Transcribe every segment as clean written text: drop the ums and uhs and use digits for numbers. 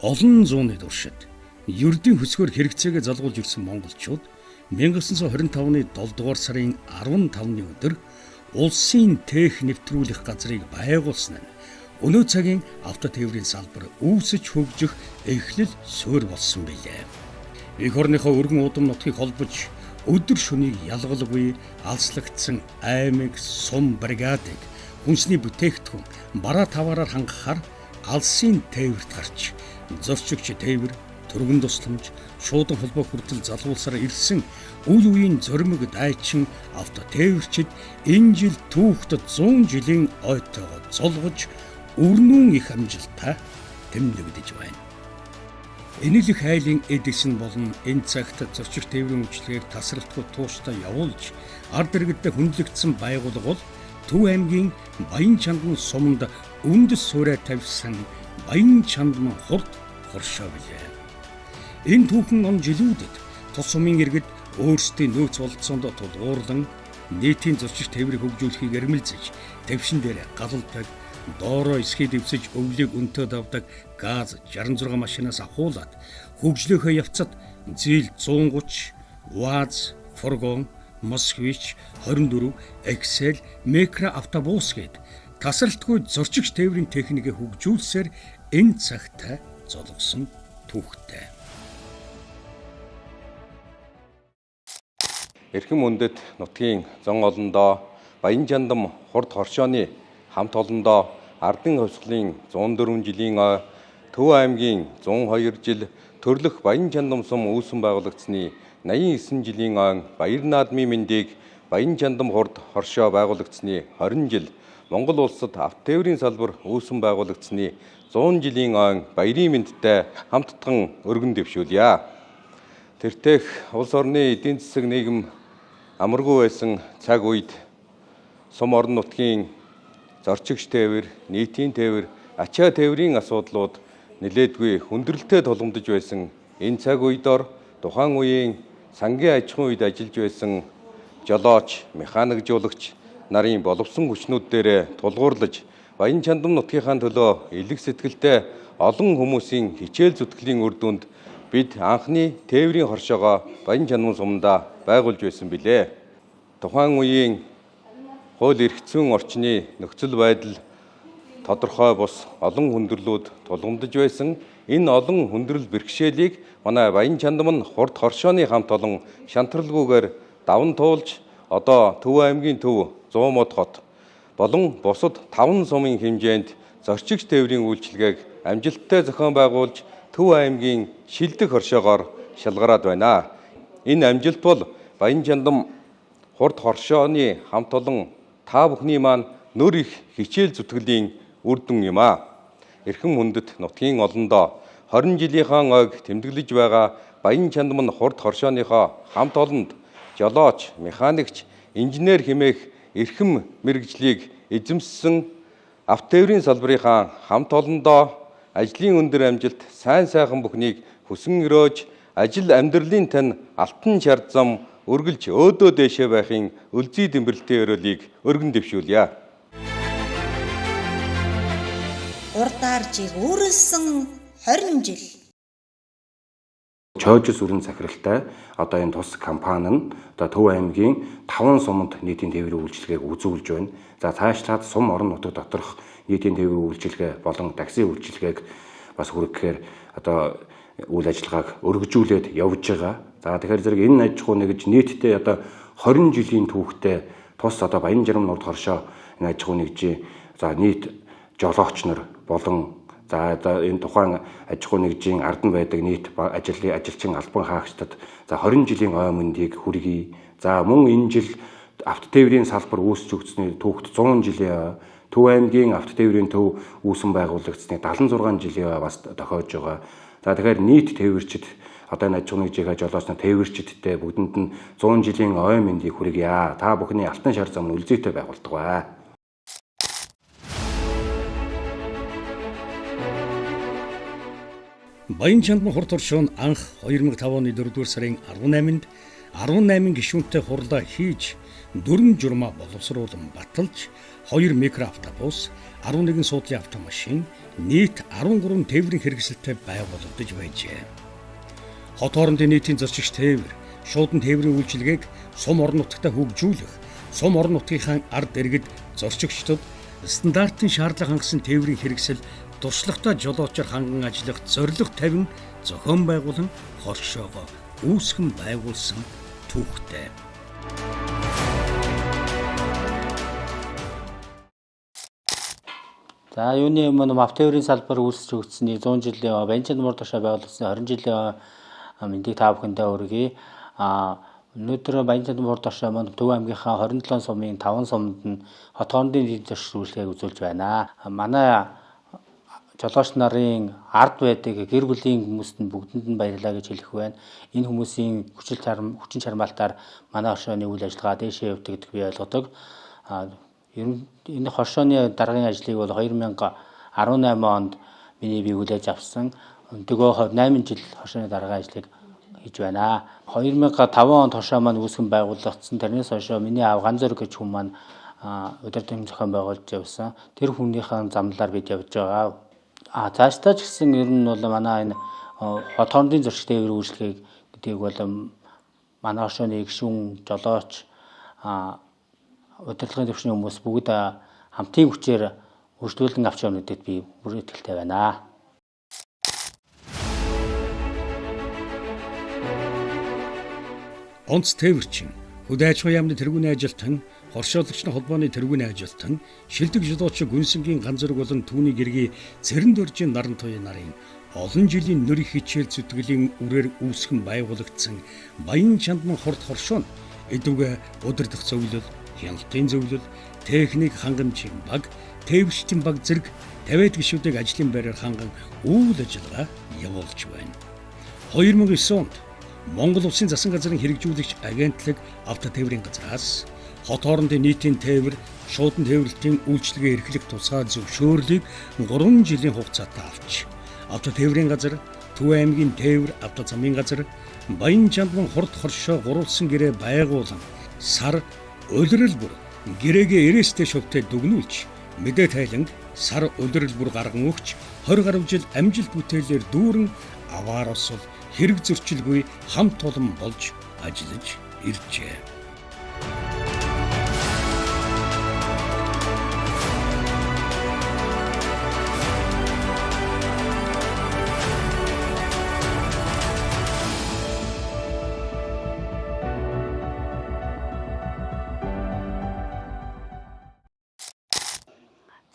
Олон зууны туршид ердийн хөсгөөр хэрэгцээгээ залгуулж ирсэн монголчууд 1925 оны 7 дугаар сарын 15-ны өдөр улсын тех нэвтрүүлэх газрыг байгуулсан нь өнөө цагийн автотээврийн салбар үүсэж хөгжих эхлэл суурь болсон билээ. Эх орныхоо өргөн удам нутгийг холбож өдөр шөнийг ялгалгүй алслагдсан аймаг сум бригадыг хүнсний бүтээгдэхүүн бараа таваараар хангахаар алсын тээвэрт гарч зорчигч тээвэр, түргэн тусламж, шуудан холбоо хүртэл залгуулсаар ирсэн үе үеийн зоримог дайчин автотээвэрчид энэ жил түүхт 100 жилийн ойтойгоо золгож өрнүүн их амжилттай тэмдэглэж байна. Энэлэх айлын Эдисон болон энэ цагт зорчих тээврийн үйлчилгээг тасралтгүй тууштай явуулж ард иргэдэд хүндлэгдсэн байгууллага бол Төв аймгийн Баян Чандан суманд үндэс суурь тавьсан Баян Чандман хурд хоршоо билээ. Энэ түүхэн он жилүүдэд тус сумын иргэд өөрсдийн нөөц бололцоонд тулгуурлан нийтийн зорчих тээврийг хөгжүүлэхийг эрмэлзэж твшин дээр галалдаг, доороо эсхий дэвсэж өвлийг өнтөө давдаг ГАЗ 66 машинаас ахуулаад хөгжлийнхөө явцад ЗИЛ 130, УАЗ, фургон, Москвич 24, Excel, микро автобус гээд тасралтгүй зорчигч тээврийн техникийг хөгжүүлсээр энэ цагтай золгосон түүхтэй. Эрхэм үндэт нутгийн зон олондоо Баян Чандам хурд хоршооны хамт олондоо Ардын хувьсгалын 104 жилийн ой, Төв аймгийн 102 жил, төрлөх Баян Чандам сум үүсэн байгуулагдсны 89 жилийн ойн баяр наадмын мэндийг Баян Чандам хурд хоршоо байгуулагдсны 20 жил, Монгол улсад автотээврийн салбар үүсэн байгуулагдсны 100 жилийн ойн баярын мэндтэй хамттан өргөн дэвшүүлье. Тэртех улс орны эдийн засаг нийгэм амаргүй байсан цаг үед сум орон нутгийн зорчигч тээвэр, нийтийн тээвэр, ачаа тээврийн асуудлууд нэлээдгүй хүндрэлтэй тулгамдж байсан энэ цаг үед ор тухайн үеийн сангийн аж ахуйн үед ажиллаж байсан жолооч, механик жуулагч нарын боловсон хүчнүүд дээр тулгуурлаж Баян Чандам нутгийнхаа төлөө элэг сэтгэлтэй олон хүмүүсийн хичээл зүтгэлийн үр дүнд бид анхны тээврийн хоршоогоо Баян Чандам сумдаа байгуулж байсан билээ. Тухайн үеийн хууль эрх зүйн орчны нөхцөл байдал тодорхой бус олон хүндрэлүүд тулгамдж байсан. Энэ олон хүндрэл бэрхшээлийг манай Баян Чандам нь хурд хоршооны хамт олон шантралгүйгээр даван туулж одоо Төв аймгийн төв 100 мод хот болон бусад 5 сумын хэмжээнд зорчигч тээврийн үйлчилгээг амжилттай зохион байгуулж Төв аймгийн шилдэг хоршоогоор шалгараад байна. Энэ амжилт бол Баян Чандам хурд хоршооны хамт олон та бүхний маань нөр их хичээл зүтгэлийн үр дүн юм аа. Эрхэм хүндэт нутгийн олондоо 20 жилийнхаа ойг тэмдэглэж байгаа Баян Чандам нь хурд хоршооныхоо хамт олонд жолооч, механикч, инженер хэмээх эрхэм мэргэжлийг эзэмссэн автотээврийн салбарынхаа хамт олондоо ажлын өндөр амжилт, сайн сайхан бүхнийг хүсэн өрөөж, ажил амьдралын тань алтан шар зам үргэлж өөдөө дээшээ байхын өлзий дэмбэрэлтийн өрөөлийг өргөн дэвшүүлье. Урдаар жиг өөрөлсөн 20 жил. Чойжс өрн захиралтай одоо энэ тус компани нь одоо Төв аймгийн 5 суманд нийтийн тээврийн үйлчилгээг үзүүлж байна. За цаашлаад сум орон нутаг доторх нийтийн тээврийн үйлчилгээ болон такси үйлчилгээг бас хүргэхээр одоо үйл ажиллагааг өргөжүүлээд явж байгаа. За тэгэхээр зэрэг энэ аж ахуй нэгж нийтдээ одоо 20 жилийн түүхтэй тус одоо Баян Жаргал нурд хоршоо энэ аж ахуй нэгжийн за нийт жолоогч нар болон за одоо энэ тухайн аж ахуй нэгжийн ард нь байдаг нийт ажлын ажилчин албан хаагчдад за 20 жилийн ой мэндийг хүргэе. За мөн энэ жил автотээврийн салбар үүсч өгсөний түүхт 100 жилийн ой, Төв аймгийн автотээврийн төв үүсэн байгуулагдсны 76 жилийн ой бас тохиож байгаа. За тэгэхээр нийт тээвэрчид одоо энэ аж ахуйн нэгжийнхээ жолоочны тээвэрчидтэй бүгдэнд нь 100 жилийн ой мэндийг хүргье. Та бүхний алтан шар зам нь үлзийтэй байгуулдаг. Баян Чандман хурд хоршоо нь анх 2005 оны 4-р сарын 18-нд 18 гишүүнтэй хурлаа хийж 4 журмаа боловсруулан баталж 2 микроавтобус, 11 суудлын автомашин, нийт 13 тээврийн хэрэгсэлтэй байгуулагдаж байжээ. Хот хоорондын нийтийн зорчигч тээвэр, шуудан тээврийн үйлчилгээг сум орон нутагтаа хөгжүүлэх, сум орон нутгийнхаа ард иргэд зорчигчдод стандартын шаардлага хангасан тээврийн хэрэгсэл туршлагатай жолоочоор ханган ажиллах зорилго тавин зохион байгуулан хоршоогоо үүсгэн байгуулсан түүхтэй. За юуны өмнө автотээврийн салбар үүсэж өгсөний 100 жилийн Баянчанд муур тушаа байгуулагдсны 20 жилийн мэндийг та бүхэндээ хүргэе. Өнөөдөр Баянчанд муур тушаа маань Төв аймгийнхаа 27 сумын 5 сумд нь хот хоорондын нийтийн зорчигч үйлчилгээг үзүүлж байна. Манай жолооч нарын ард байдаг гэр бүлийн хүмүүст нь бүгдэнд нь баярлалаа гэж хэлэх байна. Энэ хүмүүсийн хүчин чармаалтаар манай хоршооны үйл ажиллагаа дээшээ явдаг гэдгийг би ойлгодог. Ер нь энэ хоршооны даргын ажлыг бол 2018 онд миний бие хүлээж авсан. Өнтөгөө 8 жил хоршооны даргын ажлыг хийж байна. 2005 онд хоршоо маань үүсгэн байгуулагдсан. Тэрнээс хойш миний аав Ганзөр гэж хүн маань удирдлагын зохион байгуулж явсан. Тэр хүнийхэн замлаар бид явж байгаа. Цаашдаа ч гэсэн ер нь бол манай энэ хот хоорондын зорчигч тээврийн үйлчилгээг гэдгийг бол манай хоршооны гишүүн, жолооч, удирдлагын түвшний хүмүүс бүгд хамтын хүчээр өргөжлүүлэн авч явна гэдэгт би бүр итгэлтэй байна. Онц тээвэрчин, хөдөө аж ахуйн яамны тэргүүний ажилтан, хоршоологчдын холбооны тэргүүний ажилтан, шилдэг жолооч Гүнсэнгийн Ганзөрөг болон түүний гэргий Цэрэндөржийн наран туяа нарын олон жилийн нөр хичээл зүтгэлийн үрээр үүсгэн байгуулагдсан Баян чандман хурд хоршоо нь эдүгэ удирдах зөвлөл, хяналтын зөвлөл, техник хангамжийн баг, тээвэрчдийн баг зэрэг 50 гишүүдийг ажлын байраар ханган үйл ажиллагаа явуулж байна. 2009 онд Монгол Улсын засгийн газрын хэрэгжүүлэгч агентлаг автотээврийн газраас хот хоорондын нийтийн тээвэр, шуудан тээвэрлэлтийн үйлчилгээ эрхлэх тусгай зөвшөөрлийг 3 жилийн хугацаатай авч автотээврийн газар, Төв аймгийн тээвэр автозамын газар, Баян чандман хурд хоршоо гурвалсан гэрээ байгуулан сар улирал бүр гэрээгээ 90-ээс шөвтэй дүгнүүлж мэдээ тайланг сар улирал бүр гарган өгч 20 гаруй жил амжилт бүтээлээр дүүрэн аваар осол хэрэг зөрчилгүй хамт олон болж ажиллаж иржээ.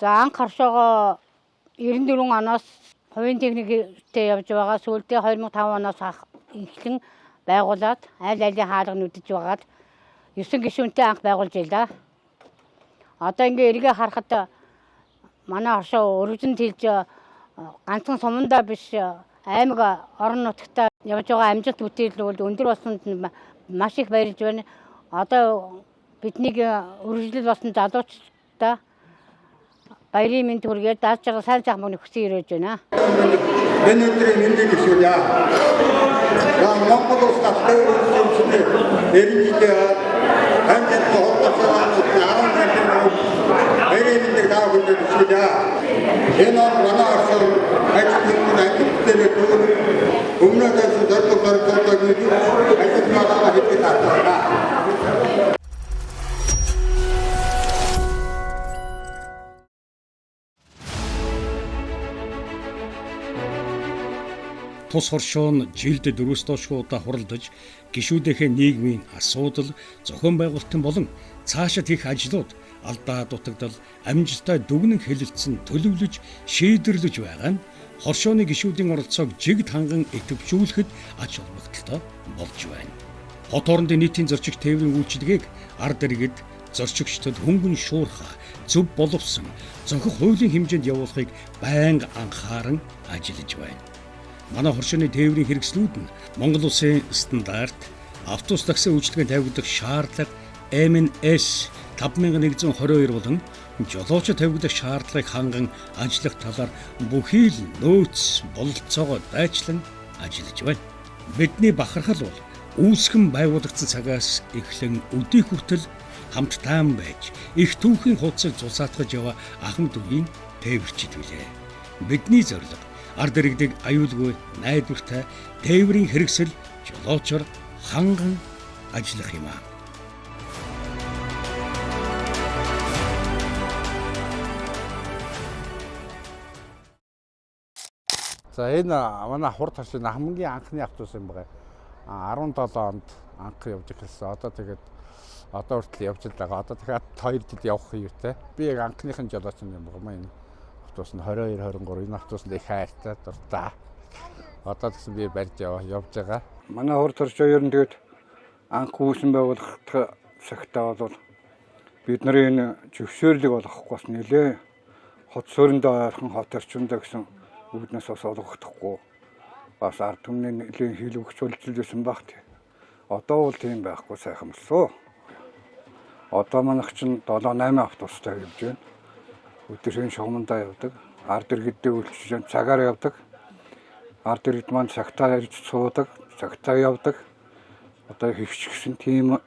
За анх хоршоогоо 94 оноос хувийн техниктэй явж байгаа. Сүүлдээ 2005 оноос эхлэн байгуулад аль алийн хаалга нүдэж байгаад 9 гишүүнтэй анх байгуулж байлаа. Одоо ингээ эргээ харахад манай хоршоо өргөжин тэлж ганцхан сумандаа биш аймаг орон нутагтаа явж байгаа амжилт бүтээл бол өндөр болсонд маш их баярлж байна. Одоо биднийг өргөжлөл болсон залуучдаа баярын мэнд хүргээд дааж байгаа сайн сайхан мөнгө хүсэн ирэж байна. Энэ өдрийн мэндийг өсгөе. Монгол улс автотээврийн 90 жилийн амжилт холбоотой 10 баярын мэндийг та бүхэнд өсгөе. Энэ он манай оршин ажил хөрөнгө амжилттай дүүр өмнөө тавьсан зорилго зорилготой ажил магаа хийдэг таалаа. Тус хоршоо нь жилд 4-өөс доош удаа хуралдаж гишүүдийнхээ нийгмийн асуудал, зохион байгуулалтын болон цаашид хийх ажлууд алдаа дутагдал амжилттай дүгнэн хэлэлцэн төлөвлөж шийдвэрлэж байгаа нь хоршооны гишүүдийн оролцоог жигд ханган идэвхжүүлэхэд ач холбогдолтой болж байна. Хот хоорондын нийтийн зорчигч тээврийн үйлчилгээг ард иргэд зорчигчдод хөнгөн шуурхай, зөв боловсон зохих хуулийн хэмжээнд явуулахыг байнга анхааран ажиллаж байна. Манай хоршооны тээврийн хэрэгслүүд нь Монгол Улсын стандарт, автобус такси үйлчилгээнд тавигдах шаардлага MNS 5122 болон жолоочид тавигдах шаардлагыг ханган ажиллах талаар бүхий л нөөц бололцоогоо дайчлан ажиллаж байна. Бидний бахархал бол үүсгэн байгуулагдсан цагаас эхлэн өдий хүртэл Хамтдаа байж их түүхийн хуудсыг зулсаатгаж яваа ахмад үеийн тээвэрчид билээ. Бидний зорилго ард иргэдийг аюулгүй, найдвартай тээврийн хэрэгсэл жолоочор ханган ажиллах юм аа. За, энэ манай хурд хоршин хамгийн анхны автобус юм байна. 17 онд анх явж эхэлсэн. Одоо тэгээд одоо хүртэл явж л байгаа. Одоо дахиад 2 жил явах юутай. Би яг анхныхын жолооч юм байна. Энэ автобус нь 22 23, энэ автобус нь их хайртай, дуртай. Одоо тэгсэн би барьж явж байгаа. Манай хурд хоршоо ер нь тэгээд анх үүсэн байгуулах цагтаа бол бид нарын энэ зөвшөөрлийг олгохгүй бас нэлээ хот суурьндаа ойрхон хот орчиндөө гэсэн үүднээс бас олгохдохгүй бас ард түмний нэлээд хийлгэгч болж байсан баг тий. Одоо бол тийм байхгүй, сайхан болсон. Одоо манайх чинь 7 8 автобустай явж байна. Өдрийн шугамдаа явдаг. Ард иргэдээ үйлчилж цагаар явдаг. Ард иргэд маань цагтаа ирж суудаг, цагтаа явдаг. Одоо хөвч гисэн тийм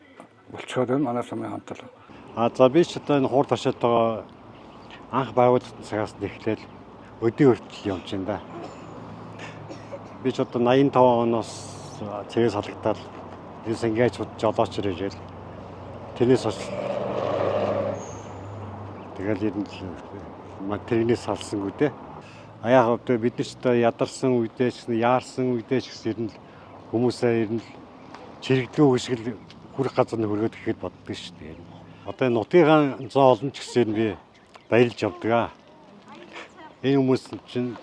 болцоод байна манай сумын хамтлал. А за, би ч одоо энэ хурд хоршоотойгоо анх байгуулагдсан цагаас нэхлээл өдий хүртэл явж байна да. Би ч одоо 85 оноос цэгээс салагдаад энэ сангиачуд жолоочор ирэл. Тэрнээс хойш тэгэл ер нь тэрнээс салсангүй дээ. А яг одоо бид нар ч одоо ядарсан үедээ ч гэсэн, яарсан үедээ ч гэсэн ер нь хүмүүсээ ер нь чирэгдгүү шиг л хүрэх газар нь хүргээд ихэд боддог шүү дээ. Одоо энэ нутгийн зоо олон ч гэсэн би баярлж явдаг аа. Энэ хүмүүс чинь,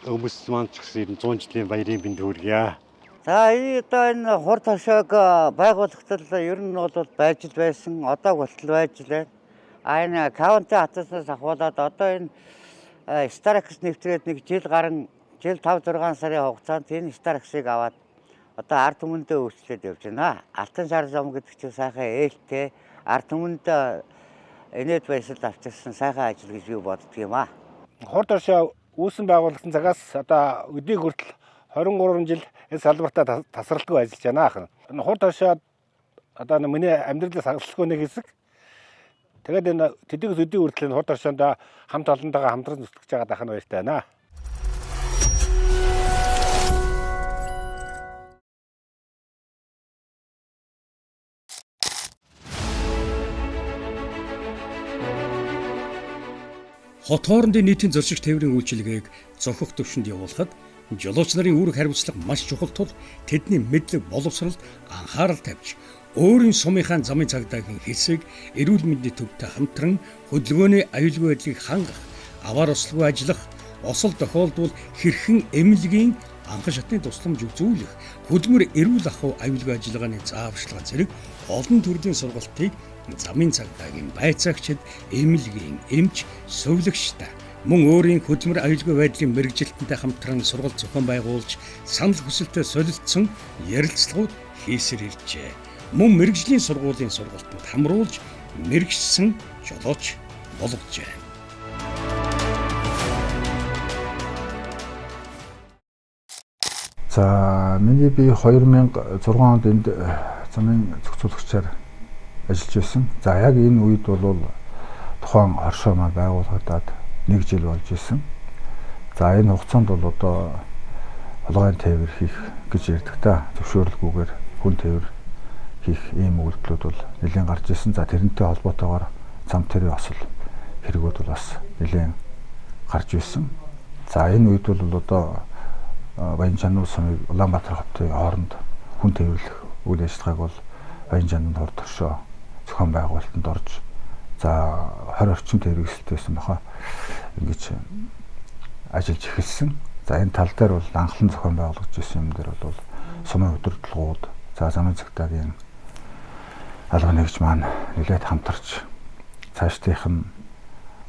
хүмүүс маань ч гэсэн 100 жилийн баярын мэнд хүргье. За, энэ одоо энэ хурд хошоог байгуулагдал ер нь бол байж л байсан. Одоо болтол байж л байна. А энэ County автобуснаас ахуулаад одоо энэ Starex нэвтрээд нэг жил гарan жил 5 6 сарын хугацаанд энэ Starex-ыг аваад одоо ард түмэндээ үйлчлээд явж байна. Алтан шар зам гэдэг чинь сайхан ээлтэй, ард түмэндээ инээд баясгал авчирсан сайхан ажил гэж би боддөг юм аа. Хурд хоршоо үүсэн байгуулагдсан цагаас одоо өдийг хүртэл 23 жил энэ салбартаа тасралтгүй ажиллаж байна ахна. Хурд хоршоо одоо миний амьдралын сагсалгүй нэг хэсэг. Тэгээд энэ төдийгөөс өдий хүртэл энэ хурд хоршоонд хамт олонтойгоо хамтран зүтгэж байгаа дахь нь баяртай байна. Хот хоорондын нийтийн зорчигч тээврийн үйлчилгээг зохих түвшинд явуулахад жолооч нарын үүрэг хариуцлага маш чухал тул тэдний мэдлэг боловсролд анхаарал тавьж, өөрийн сумынхаа замын цагдаагийн хэсэг, эрүүл мэндийн төвтэй хамтран хөдөлгөөний аюулгүй байдлыг хангах, аваар ослгүй ажиллах, осол тохиолдвол хэрхэн эмнэлгийн анхан шатны тусламж үзүүлэх, хөдөлмөр эрүүл ахуй аюулгүй ажиллагааны зааварчилгаа зэрэг олон төрлийн сургалтыг замын цагдаагийн байцаагчид, эмнэлгийн эмч, сувилагчтай мөн өөрийн хөдөлмөр аюулгүй байдлын мэргэжилтэнтэй хамтран сургалт зохион байгуулж, санал хүсэлтэд солилцсон ярилцлагууд хийсээр иржээ. Мөн мэргэжлийн сургуулийн сургалтанд хамруулж мэргэжсэн жолооч болгожээ. За, миний би 2006 онд энд замын зохицуулагчаар ажиллаж байсан. За, яг энэ үед бол тухайн хоршоо маань байгуулагдаад нэг жил болж исэн. За, энэ хугацаанд бол одоо хулгайн тээвэр хийх гэж ярьдаг та. Зөвшөөрлгүйгээр хүн тээвэр хийх ийм үйлдэлүүд бол нэлээд гарч исэн. За, тэрнтэй холбоотойгоор зам тээврийн осол хэрэгүүд бол бас нэлээд гарч исэн. За, энэ үед бол одоо Баянжануу сумыг Улаанбаатар хотын хооронд хүн тээвэрлэх үйл ажиллагааг бол Баянжананд хурд хоршоо зохион байгуулалтанд орж, за, 20 орчим тээврийн эрсдэлтэй байсан баха, ингэж ажиллаж эхэлсэн. За, энэ тал дээр бол анхлан зохион байгуулагдж ирсэн юм дээр бол сумын удирдлагууд, за, замын цагдаагийн алга нэгж маань нэлээд хамтарч цаашдынх нь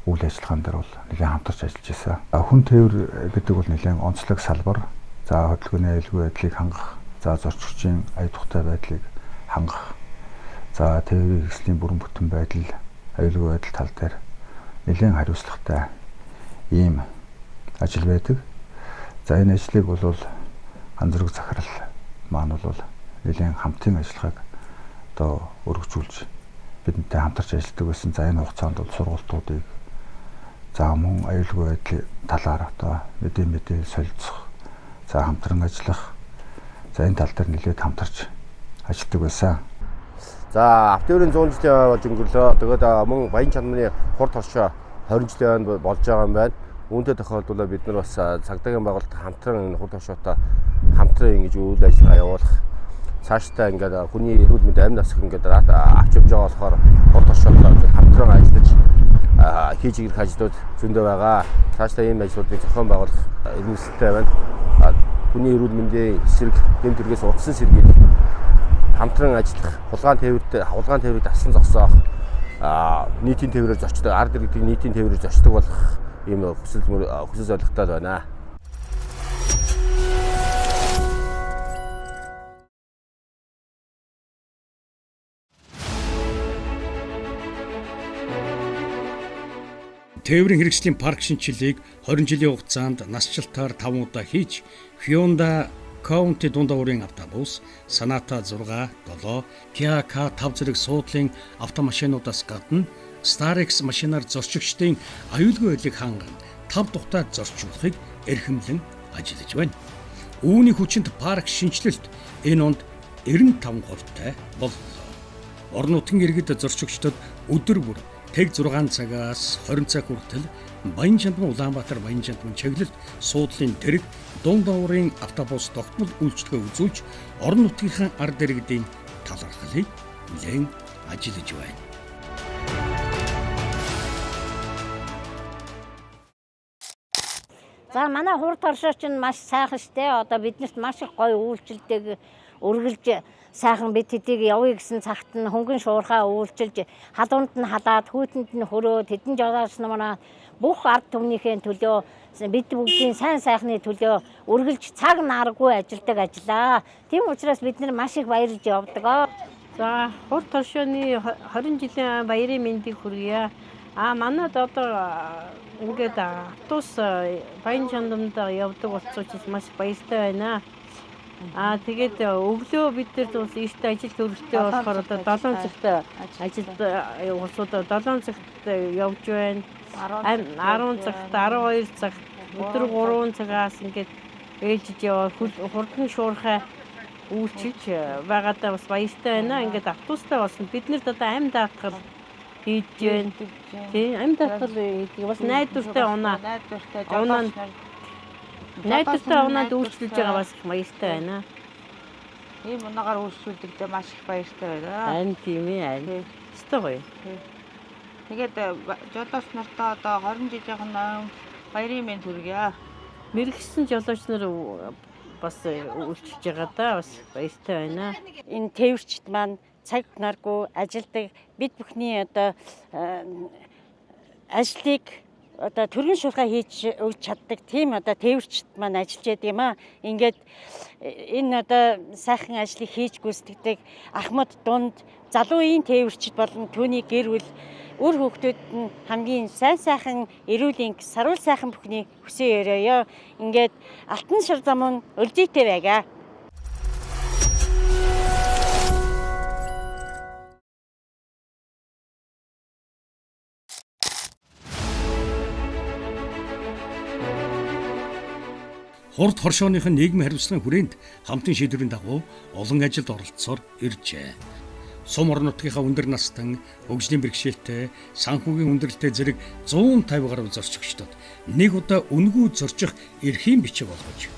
үйл ажиллагаан дээр бол нэлээд хамтарч ажиллаж байсан. Хүн тээвэр гэдэг бол нэлээд онцлог салбар. За, хөдөлгөөний аюулгүй байдлыг хангах, за, зорчигчийн аюу тухтай байдлыг хангах, за, тээврийн хэрэгслийн бүрэн бүтэн байдал, аюулгүй байдал тал дээр нэлээд хариуцлагатай ийм ажил байдаг. За, энэ ажлыг бол ганц зэрэг захирал маань бол нэлээд хамтын ажиллагааг одоо өргөжүүлж бидэнтэй хамтарч ажилладаг байсан. За энэ хугацаанд бол сургалтуудыг за мөн аюулгүй байдлын талаар одоо мэдээ солилцох, за хамтран ажиллах, за энэ тал дээр нэлээд хамтарч ажилладаг байсан. За автоөрийн 100 жилийн болж өнгөрлөө. Тэгээд мөн Баян чанманы хурд хоршоо 20 жилийн болж байгаа юм байна. Үүнтэй тохиолдвол бид нар бас цагдаагийн байгууллагад хамтран энэ хурд хоршоотой хамтран ингэж үйл ажиллагаа явуулах, цаашдаа ингээд хүний эрүүл мэнд амь насах ингээд авч явж байгаа болохоор хурд хоршоотой хамтран ажиллаж хийж ирэх ажлууд зөндөө байгаа. Цаашдаа ийм ажлуудыг зохион байгуулах эрмэлзэлтэй байна. Хүний эрүүл мэндийн эсрэг гэмт хэрэгээс утсан сэргийлэх, хамтран ажиллах, хулгайн тээврийг дасан зогсоох, нийтийн тээврээр зорчдог, ард иргэдийг нийтийн тээврээр зорчдог болох ийм хүсэл зорилготой байна. Тээврийн хэрэгслийн парк шинэчлэлийг 20 жилийн хугацаанд насжилтаар 5 удаа хийж Hyundai County дунд оврын автобус, Sonata 6, 7, Kia K5 зэрэг суудлын автомашинуудаас гадна Starex машинаар зорчигчдын аюулгүй байдлыг ханган 5 тухтай зорчуулахыг эрхэмлэн ажиллаж байна. Үүний хүчинд парк шинэчлэлт энэ онд 95%-тай боллоо. Орон нутгийн иргэд зорчигчдод өдөр бүр тэг 6 цагаас 20 цаг хүртэл Баян чандман Улаанбаатар Баян чандман чиглэлд суудлын тэрэг дунд оврын автобус тогтмол үйлчилгээ үзүүлж орон нутгийнхаа ард иргэдийн талархлыг хүлээн ажиллаж байна. За манай хурд хоршоо чинь маш сайхан штэ. Одоо биднэрт маш их гоё үйлчилдэг, үргэлж сайхан бид тэдийг явъя гэсэн цагт нь хөнгөн шуурхаа үйлчилж, халуунд нь халаад, хүүтэнд нь хөрөөд, хэдэн жолооч намаа бүх ард түмнийхээ төлөө, бид бүгдийн сайн сайхны төлөө үргэлж цаг наргүй ажилдаг ажиллаа. Тийм учраас бид нар маш их баярлж явдаг. За хурд хоршооны 20 жилийн баярын мэндийг хүргье. А манад одоо ингээд автобус Баян чандамд явдаг болсон учраас маш баяртай байна. Аа тэгээд өглөө бид нар бас эрт ажил төрөлтэй болохоор одоо 7 цагт ажилд улсууд 7 цагт явж байна. 10 цагт, 12 цагт, өдөр 3 цагаас ингээд ээлжиж яваа, хурдан шуурхай үйлчилж байгаадаа бас баяртай байна. Ингээд автобустай болсон. Бид нарт одоо амь даатгал хийж байна. Тийм, амь даатгал хийдэг. Бас найдвартай унаа. Найдвартай унаад үйлчилж байгаа бас их баяртай байна. Ийм унаагаар үйлчилдэгдээ маш их баяртай байна. Айн тийм ээ, айн. Өстой гоё. Тэгээд жолооч нартаа одоо 20 жилийн баярын мэнд хүргье. Мэргэжсэн жолооч нар бас үйлчилж байгаа даа бас баяртай байна. Энэ тээвэрчд маань цаг наргүй ажилдаг, бид бүхний одоо ажлыг одоо төргөн шуурхай хийж өгч чаддаг тийм одоо тээвэрчд маань ажиллаж байдаг юм аа. Ингээд энэ одоо сайхан ажлыг хийж гүйцэтгэдэг ахмад дунд залуу үеийн тээвэрчд болон түүний гэр бүл үр хүүхдүүд нь хамгийн сайн сайхан эрүүл энх саруул сайхан бүхний хүсэн өрөөё. Ингээд алтан шар зам нь өлзийтэй байгаа. Хурд хоршооных нь нийгмийн хариуцлагын хүрээнд хамтын шийдвэрийн дагуу олон ажилд оролцсоор иржээ. Сум орон нутгийнхаа өндөр настан, хөгжлийн бэрхшээлтэй, санхүүгийн хүндрэлтэй зэрэг 150 гаруй зорчигчдод нэг удаа үнэгүй зорчих эрхийн бичиг олгож,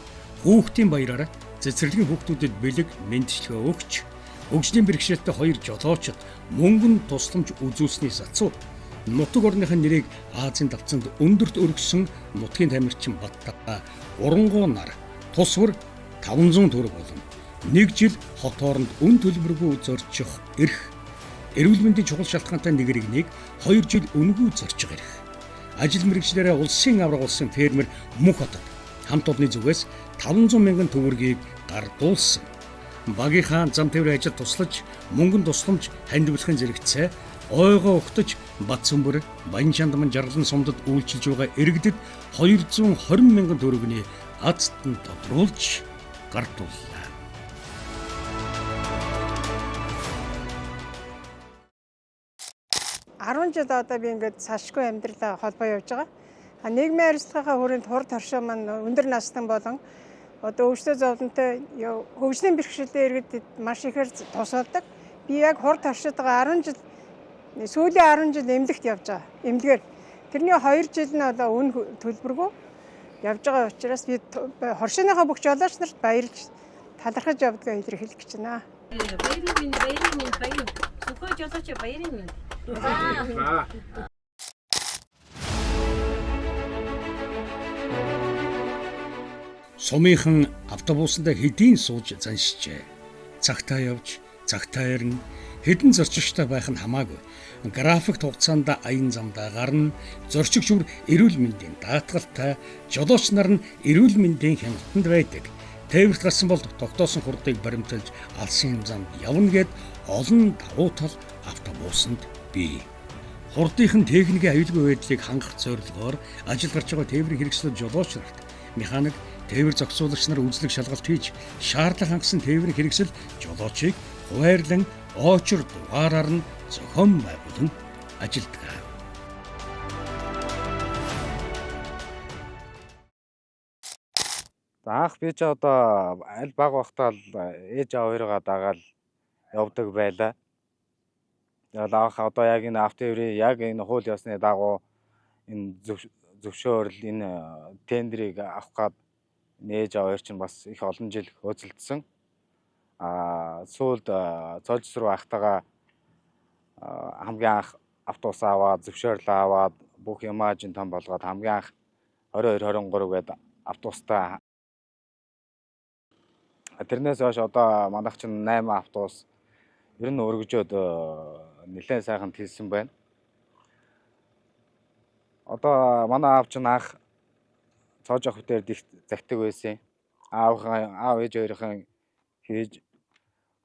хүүхдийн баяраар цэцэрлэгийн хүүхдүүдэд бэлэг мэндчилгээ өгч, хөгжлийн бэрхшээлтэй хоёр жолоочд мөнгөн тусламж үзүүлсний сацуу нутаг орныхын нэрийг Азийн давцанд өндөрт өргөсөн нутгийн тамирчин Баттаа урангуу нар тус бүр 500 төгрөг болон нэг жил хот хооронд үн төлбөргүй зорчих эрх, эрүүл мэндийн чухал шалтгаантай нэг иргэнийг 2 жил үнэгүй зорчих эрх, ажил мэргэжлээрээ улсын аварга болсон фермер Мөнх хотод хамт олонны зүгээс 500 мянган төгрөгийг гардуулсан. Багийнхаа зам тээврийн ажил туслаж мөнгөн тусламж хандивлахын зэрэгцээ ойгоо өгтөж Батсүмбэр, Баян чандман жаргалан сумдад үйлчилж байгаа иргэдэд 220 мянган төгрөгийн азтан тодруулж гардууллаа. 10 жил одоо би ингээд салшгүй амьдралаа холбоо явж байгаа. А нийгмийн харилцаагаа хүрээнд хурд хоршоо маань өндөр настан болон одоо өвчтөе зовлонтой хөгжлийн бэрхшээлтэй иргэдэд маш ихээр тусалдаг. Би яг хурд хоршоотойгоо 10 жил сүүлийн 10 жил эмнэлэгт явж байгаа. Эмнэлгээр тэрний 2 жил нь одоо үн төлбөргүй явж байгаа учраас би хоршооныхоо бүх жолооч нарт баярлж талархаж явдгаа илэрхийлэх гэж байна. Баярын минь, баярын минь, баяр. Сүхбай жолооч баярын минь. За. Сумынхан автобусанд хэдийн сууж заншжээ. Цагтаа явж, цагтаа ирнэ. Хэдэн зорчигчтой байх нь хамаагүй. График хугацаанд аян замдаа гарна. Зорчигч үр эрүүл мэндийн даатгалтай, жолооч нар нь эрүүл мэндийн хяналтанд байдаг. Тээвэрт гарсан бол тогтоосон хурдыг баримталж алсын замд явна гэд олон давуу тал автобусанд бий. Хурдынхан техникийн аюулгүй байдлыг хангах зорилгоор ажил гарч байгаа тээврийн хэрэгслүүд жолооч нарт механик, тээвэр зохицуулагч нар үзлэг шалгалт хийж шаардлага хангасан тээврийн хэрэгсэл жолоочийг хуваарлан очир дугаараар нь зохион байгуулан ажилддаг. За анх би ч одоо аль баг байхдаа л ээж аав хоёроо дагаал явдаг байлаа. Тэгэл анх одоо яг энэ автотээврийн яг энэ хууль ёсны дагуу энэ зөвшөөрөл энэ тендерийг авах гад ээж аав хоёр чинь бас их олон жил хөөцөлдсөн. Сүүлд цолжс руу ахтайгаа хамгийн анх автобус аваад зөвшөөрлөө аваад бүх юмаа жин том болгоод хамгийн анх 22 23 гээд автобустай. Тэрнээс хойш одоо манайх чинь 8 автобус ер нь өргөжөөд нэлээд сайхан тэлсэн байна. Одоо манай аав чинь анх цоож авах дээр их загтаг байсан. Аав ээж хоёрын хийж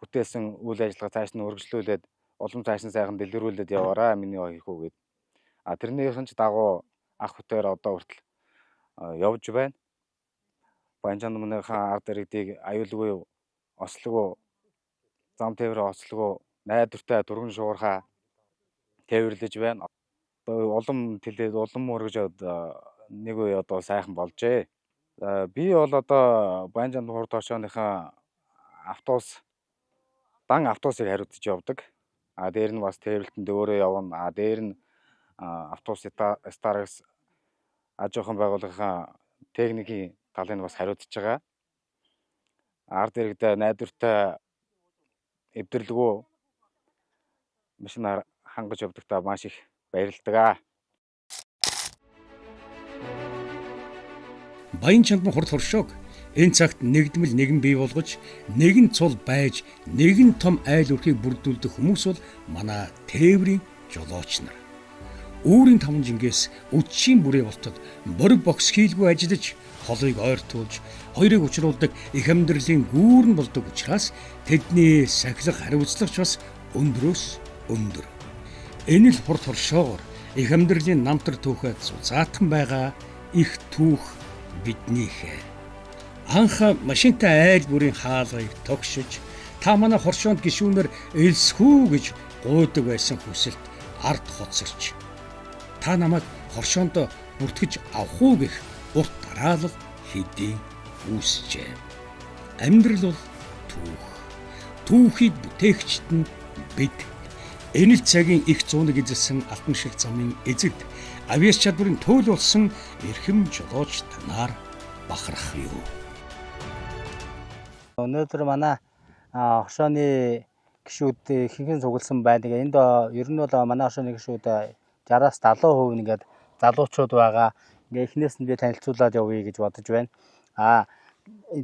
бүтээсэн үйл ажиллагаа цааш нь өргөжлүүлээд улам цааш нь сайхан дэлгэрүүлээд яваарай миний хоёр хүү гээд. А тэрнийхэн ч дагуу ах бүтээр одоо хүртэл явж байна. Баянчандмныхаа ард иргэдийг аюулгүй ослогоо зам тээврээ ослогоо найдвартай түргэн шуурхаа тээвэрлэж байна. Одоо улам тэлээд улам өргөжөөд нэг үе одоо сайхан болжээ. Би бол одоо Баянчанд хурд хоршооныхаа автобус дан автобусыг хариуцж явдаг. А дээр нь бас тээвэрлэлтэнд өөрөө явна. А дээр нь автобус Starbucks аж ахуйн байгууллагын техникийн талыг бас хариуцж байгаа. Ард иргэдээ найдвартай эвдэрлэгүү машинаар хангаж явдагтаа маш их баярладаг. Баян чандан хурд хоршоог энэ цагт нэгдмэл нэгэн бий болгож нэгэн цул байж нэгэн том айл өрхийг бүрдүүлдэг хүмүүс бол манай тээврийн жолооч нар. Үүрийн таван жингээс үдшийн бүрээ болтод бориг бокс хийлгүй ажиллаж холыг ойртуулж хоёрыг учруулдаг их амьдралын гүүрэн болдог учраас тэдний сахилах хариуцлагач бас өндрөөс өндөр. Энэ л хурд хоршоогоор их амьдралын намтар түүхээ зузаатхан байгаа их түүх биднийхээ. Анх машинтай айл бүрийн хаалгыг тогшиж та манай хоршоонд гишүүнээр элсхүү гэж гуйдаг байсан хүсэлт ард хоцорч та намайг хоршоонд бүртгэж авах уу гэх урт дараалал хэдийн үүсжээ. Амьдрал бол түүх. Түүхийг бүтээгчд нь бид. Энэ л цагийн их зууныг эзэлсэн алтан шиг замын эзэд авиас чадварын туйл болсон эрхэм жолооч танаар бахарх юу. Өнөөдөр манай хоршооны гишүүд ихэнх нь цугласан байна. Тэгээ энд ер нь бол манай хоршооны гишүүд 60-аас 70% ингээд залуучууд байгаа. Ингээ эхнээс нь би танилцуулаад явъя гэж бодож байна.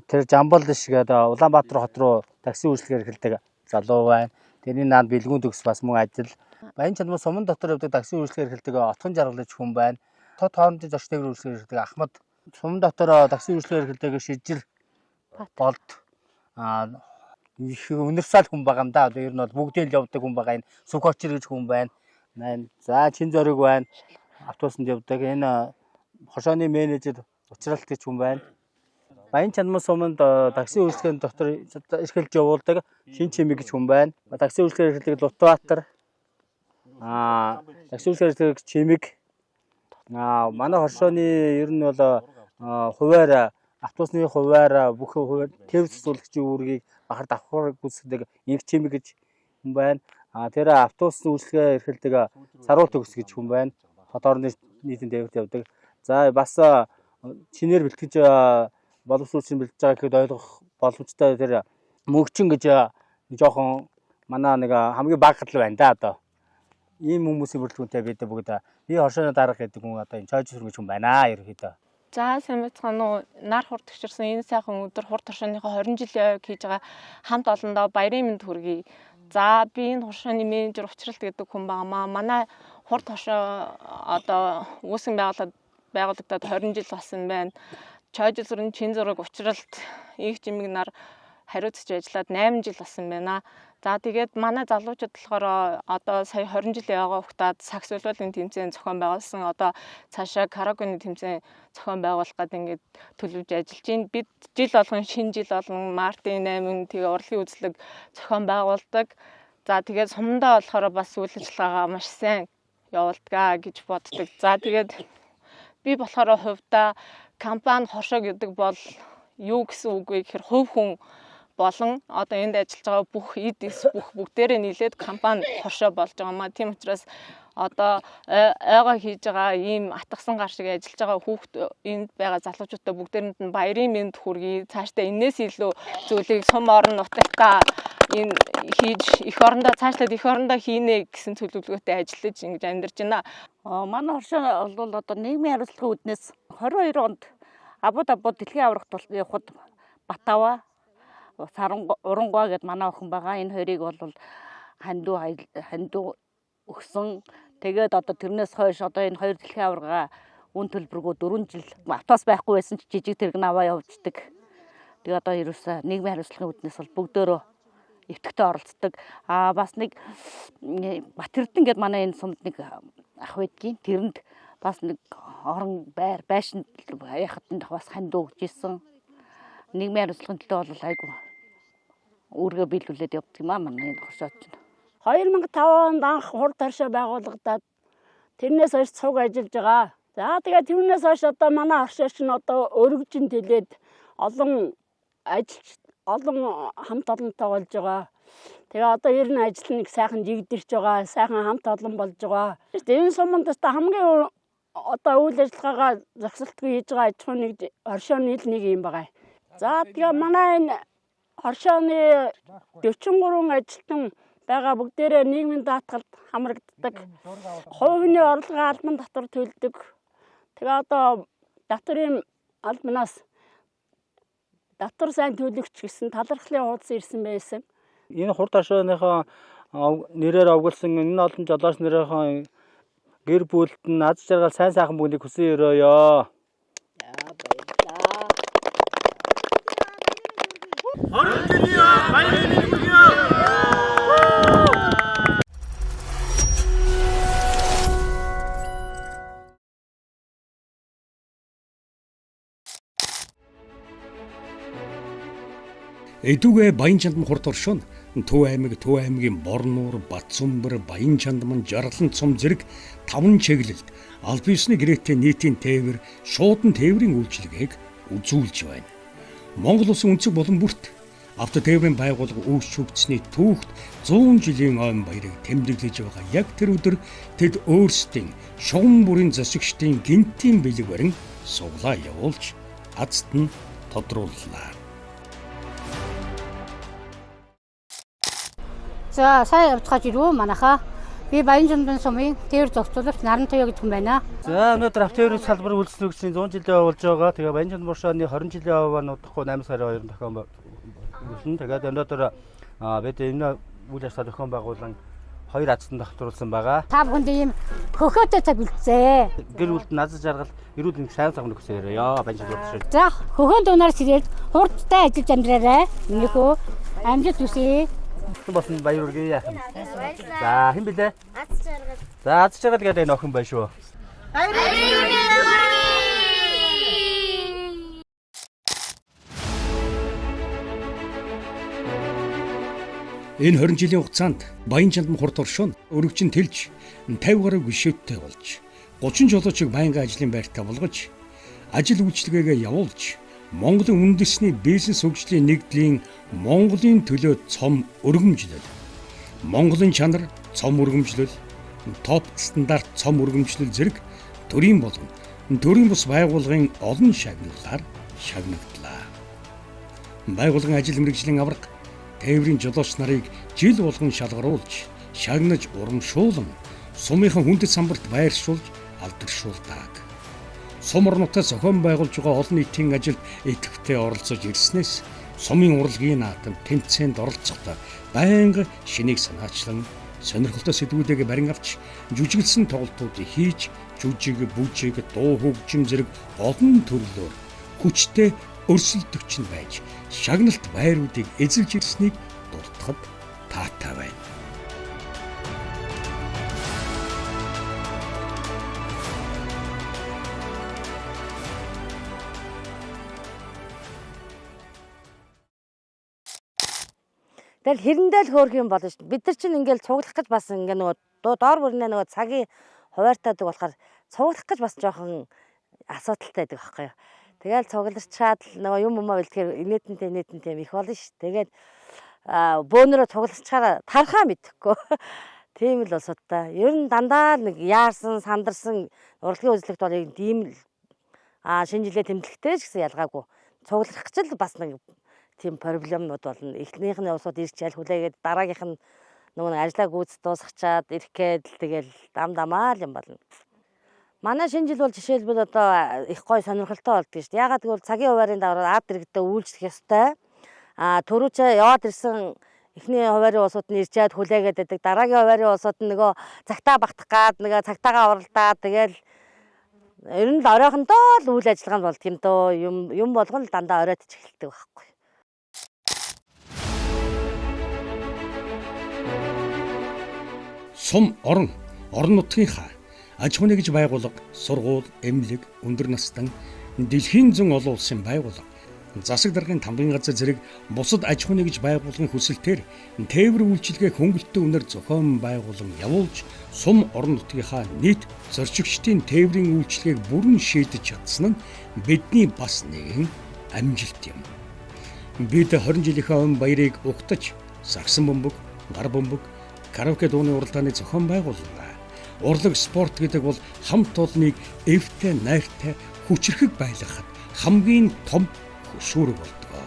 Тэр Жамбал ш гэдэг Улаанбаатар хот руу такси үйлчилгээ эрхэлдэг залуу байна. Тэрний наанд бэлгүүн төгс бас мөн ажил. Баян чанмаа суман дотор явдаг такси үйлчилгээ эрхэлдэг Отхон жаргал гэж хүн байна. Тод хоорондын зочд тээврийн үйлчилгээ эрхэлдэг Ахмад. Суман дотор такси үйлчилгээ эрхэлдэг Шижир болд. Их универсал хүн байгаа юм да. Одоо ер нь бол бүгдээ л явдаг хүн байгаа. Энэ Сүхочир гэж хүн байна. За Чин зориг байна. Автобусанд явдаг. Энэ хоршооны менежер Учралт гэж хүн байна. Баян чанмаа суманд такси үйлчилгээний дотор эрхэлж явуулдаг Шин чимэг гэж хүн байна. Такси үйлчилгээ эрхэлдэг Лутбаатар. Такси үйлчлэгээ ажилладаг Чимэг. Манай хоршооны ер нь бол хувиар автобусны хувиар бүх хувиар тээвэр зохицуулагчийн үүргийг бахар давхар гүйцэтгэдэг Инх Чимэг гэж хүн байна. Тэр автобусны үйлчлэгээ эрхэлдэг Саруул төгс гэж хүн байна. Хот орны нийтийн тээвэрт явдаг. За бас чинээр бэлтгэж боловсруулсан бэлтэж байгаа гэхэд ойлгох боломжтой тэр мөгчин гэж жоохон манай нэг хамгийн бага гал байна да одоо. Ийм хүмүүсийн бүрэлдэхүүнтэй бид бүгд би хоршооны дарга гэдэг хүн одоо энэ чойж сүрэн гэж хүн байна ерөнхийдөө. За сайн байцгаана уу? Нар хурд төгшөрсөн энэ сайхан өдөр хурд хоршооныхоо 20 жилийн ойг хийж байгаа хамт олондоо баярын мэнд хүргэе. За би энэ хоршооны менежер Учралт гэдэг хүн байгаамаа. Манай хурд хоршоо одоо үүсгэн байгуулагдаад 20 жил болсон байна. Чойжил сүрэн чин зураг Учралт их жимэг нар хариуцж ажиллаад 8 жил болсон байна. За тэгээд манай залуучууд болохоор одоо сая 20 жилийн ойгоо угтаад сакс волейболын тэмцээн зохион байгуулсан. Одоо цаашаа караокены тэмцээн зохион байгуулах гээд ингээд төлөвлөж ажиллаж байна. Бид жил болгон шинэ жил болгон мартын 8 тэгээ урлагийн үзлэг зохион байгуулдаг. За тэгээд сумдаа болохоор бас үйл ажиллагаагаа маш сайн явуулдаг гэж боддог. За тэгээд би болохоор хувьдаа компани хоршоо гэдэг бол юу гэсэн үг вэ гэхээр хувь хүн болон одоо энд ажиллаж байгаа бүх эд эс бүх бүгдээрээ нийлээд компани хоршоо болж байгаа маа. Тийм учраас одоо ойгоо хийж байгаа ийм атгсан гар шиг ажиллаж байгаа хүүхд энд байгаа залуучуудаа бүгдээрэнд нь баярын мэнд хүргэе. Цаашдаа энээс илүү зүйлийг сум орон нутагтаа энэ хийж эх орондоо цаашлаад эх орондоо хийнэ гэсэн төлөвлөгөөтэй ажиллаж ингэж амьдарч байна. Манай хоршоо бол одоо нийгмийн хариуцлагын үүднээс 22 онд Абу Дабу дэлхийн аваргад явхад Батава Урангуа гэд манай охин байгаа. Энэ хоёрыг бол хандуу өгсөн. Тэгээд одоо тэрнээс хойш одоо энэ хоёр дэлхийн аварга үн төлбөргүй 4 жил автобус байхгүй байсан ч жижиг тэрэг аваа явждаг. Тэгээ одоо ерөөсөө нийгмийн хариуцлагын үүднээс бол бүгдөөрөө идэвхтэй оролцдог. Бас нэг Батэрдэн гэд манай энэ сумд нэг ах байдгийн. Тэрэнд бас нэг орон байр байшинд яхад нь бас хандуу өгч исэн. Нийгмийн хариуцлагын төлөө бол айгүй үүргээ биелүүлээд явдаг юм аа манай энэ хоршоод чинь. 2005 онд анх хурд хоршоо байгуулагдаад тэрнээс хойш цуг ажиллаж байгаа. За тэгээд тэрнээс хойш одоо манай хоршоо чинь одоо өргөжин тэлээд олон ажилч олон хамт олонтой болж байгаа. Тэгээ одоо ер нь ажил нэг сайхан жигдэрч байгаа, сайхан хамт олон болж байгаа. Энэ суманд одоо хамгийн одоо үйл ажиллагаагаа зогсолтгүй хийж байгаа аж ахуйн нэг хоршооны л нэг юм байгаа. За тэгээ манай энэ хоршооны 43 ажилтан байгаа бүгдээрээ нийгмийн даатгалд хамрагддаг. Хувь хүний орлогын албан татвар төлдөг. Тэгээ одоо татварын албанаас татвар сайн төлөгч гэсэн талархлын хуудас ирсэн байсан. Энэ хурд хоршооныхоо нэрээр овоглосон энэ олон жолооч нэрийнхээ гэр бүлд нь аз жаргал сайн сайхан бүгнийг хүсэн өрөөё. За баярлалаа. 20 жилийн баярын мэнд хүргэе. Эдүгэ Баян чандам хурд оршоо нь Төв аймаг, Төв аймгийн Борнуур, Батсүмбэр, Баян чандман, Жаргалан цум зэрэг 5 чиглэлд аль биесны гэрээтэй нийтийн тээвэр, шуудан тээврийн үйлчилгээг үзүүлж байна. Монгол улсын өнцөг булан бүрт автотээврийн байгууллага үүсч хөгжсөний түүхт 100 жилийн ойн баярыг тэмдэглэж байгаа яг тэр өдөр тэд өөрсдийн шугам бүрийн засагчдын гэнтийн бэлэг барин суглаа явуулж азт нь тодрууллаа. За сайн явцгааж ирв манайхаа. Би Баян-Чандмын сумын тээвэр зохицуулагч Наран Туяа гэдэг хүн байна. За өнөөдөр автотээврийн салбар үйлчлэгчдийн 100 жилийн ой болж байгаа. Тэгээ Баян-Чандам хоршооны 20 жилийн ой маань удахгүй 8 сарын 2-нд зохион байгуулсан. Тэгээд өнөөдөр бид энэ үйл ажиллагаа зохион байгуулан хоёр азтан тогтруулсан байгаа. Та бүхэнд ийм хөхөөтэй цаг бэлтсэ. Гэр бүлд нь аз жаргал, эрүүл мэнд сайн сайхан нөхсөн өрөөё. Баян-Чандам хоршоо. За хөхөөнд унаар сэрээд хурдтай ажиллаж амьдраарай. Минийхөө амжилт хүсье. Болсон баяр хүргэе яах юм. За хэн блэ? Аз жаргал. За аз жаргал гэдэг энэ охин байна шүү. Баярын мэнд хүргэе. Энэ 20 жилийн хугацаанд Баян чандам хурд оршоо өргөжин тэлж 50 гаруй гишүүдтэй болж 30 жолоочийг байнгын ажлын байртаа болгож ажил үйлчилгээгээ явуулж Монголын үндэсний бизнес хөгжлийн нэгдлийн Монголын төлөө цом өргөмжлөл, Монголын чанар цом өргөмжлөл, топ стандарт цом өргөмжлөл зэрэг төрийн болон төрийн бус байгууллагын олон шагналаар шагнагдлаа. Байгууллагын ажил мэргэжлийн аварга тээврийн жолооч нарыг жил болгон шалгаруулж, шагнаж урамшуулан сумынхан хүндэт самбарт байршуулж алдаршуулдаг. Сум орон нутгаа зохион байгуулж байгаа олон нийтийн ажилд идэвхтэй оролцож ирснээс сумын урлагийн наадам тэмцээнд оролцохдоо байнга шинийг санаачлан сонирхолтой сэдвүүдийг барин авч жүжиглсэн тоглолтуудыг хийж жүжиг, бүжиг, дуу хөгжим зэрэг олон төрлөөр хүчтэй өрсөлдөгч нь байж шагналт байруудыг эзэлж ирснийг дуртахад таатай байна. Тэгэл хэрэндээ л хөөх юм болно шүү дээ. Бид нар чинь ингээл цуглах гэж бас ингээ нөгөө доор бүрнээ нөгөө цагийн хуваартаадаг болохоор цуглах гэж бас жоохон асуудалтай байдаг байхгүй юу. Тэгэл цугларчаад л нөгөө юм юмаа бэлтгэхээр инээдэнтэй инээдэнтэй юм их болно шүү. Тэгээд бөөнөрөө цугларчхаараа тархаа мэдэхгүй. Тийм л улсууд та. Ер нь дандаа л нэг яарсан, сандарсан урлагийн үзлэгт бол ийм л шинэ жилээ тэмдэглэхтэй ч гэсэн ялгаагүй. Цугларах гэж л бас нэг тийм проблемнууд болно. Эхнийх нь улсууд ирж чайл хүлээгээд дараагийнх нь нөгөө нэг ажлаа гүйц дуусгачаад ирэх гээд л тэгэл дам дамаа л юм болно. Манай шинэ жил бол жишээлбэл одоо их гой сонирхолтой болдго шүү дээ. Яагаад гэвэл цагийн хуваарийн дараа ард иргэдээ үйлчлэх ёстой. Түрүүчээ яваад ирсэн эхний хуваарийн улсууд нь ирчээд хүлээгээд байдаг. Дараагийн хуваарийн улсууд нь нөгөө цагтаа багтах гад нөгөө цагтаагаа уралдаад тэгэл ер нь л оройхондоо л үйл ажиллагаа нь болдго юм дөө. Юм болгон л дандаа оройтж эхэлдэг байхгүй. Сум орон нутгийнхаа аж ахуйн нэгж байгууллага, сургууль, эмнэлэг, өндөр настан, дэлхийн зүүн олон улсын байгууллага, засаг даргын тамгын газар зэрэг бусад аж ахуйн нэгж байгууллагын хүсэлтээр тээвэр үйлчилгээг хөнгөлөлтийн үнээр зохион байгуулан явуулж сум орон нутгийнхаа нийт зорчигчдын тээврийн үйлчилгээг бүрэн шийдэж чадсан нь бидний бас нэгэн амжилт юм. Бид 20 жилийнхээ өмнө баярыг угтаж сагсан бөмбөг, гар бөмбөг, караоке дууны уралдааны зохион байгууллаа. Урлаг спорт гэдэг бол хамт олныг эвтэй, найртай, хүчрхэг байлгахад хамгийн том хөшүүрэг болдог.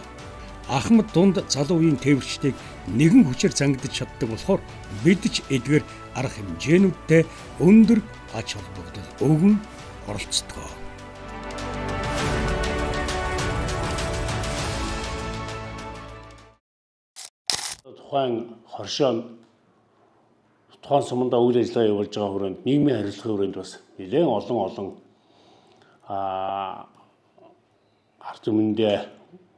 Ахмад дунд залуу үеийн тээвэрчдийг нэгэн хүчээр зангидаж чаддаг болохоор бид ч эдгээр арга хэмжээнүүдтэй өндөр ач холбогдол өгөн оролцдог. Тухайн хоршоо тухайн сумандаа үйл ажиллагаа явуулж байгаа хүрээнд нийгмийн харилцагын хүрээнд бас нэлээд олон ард түмэндээ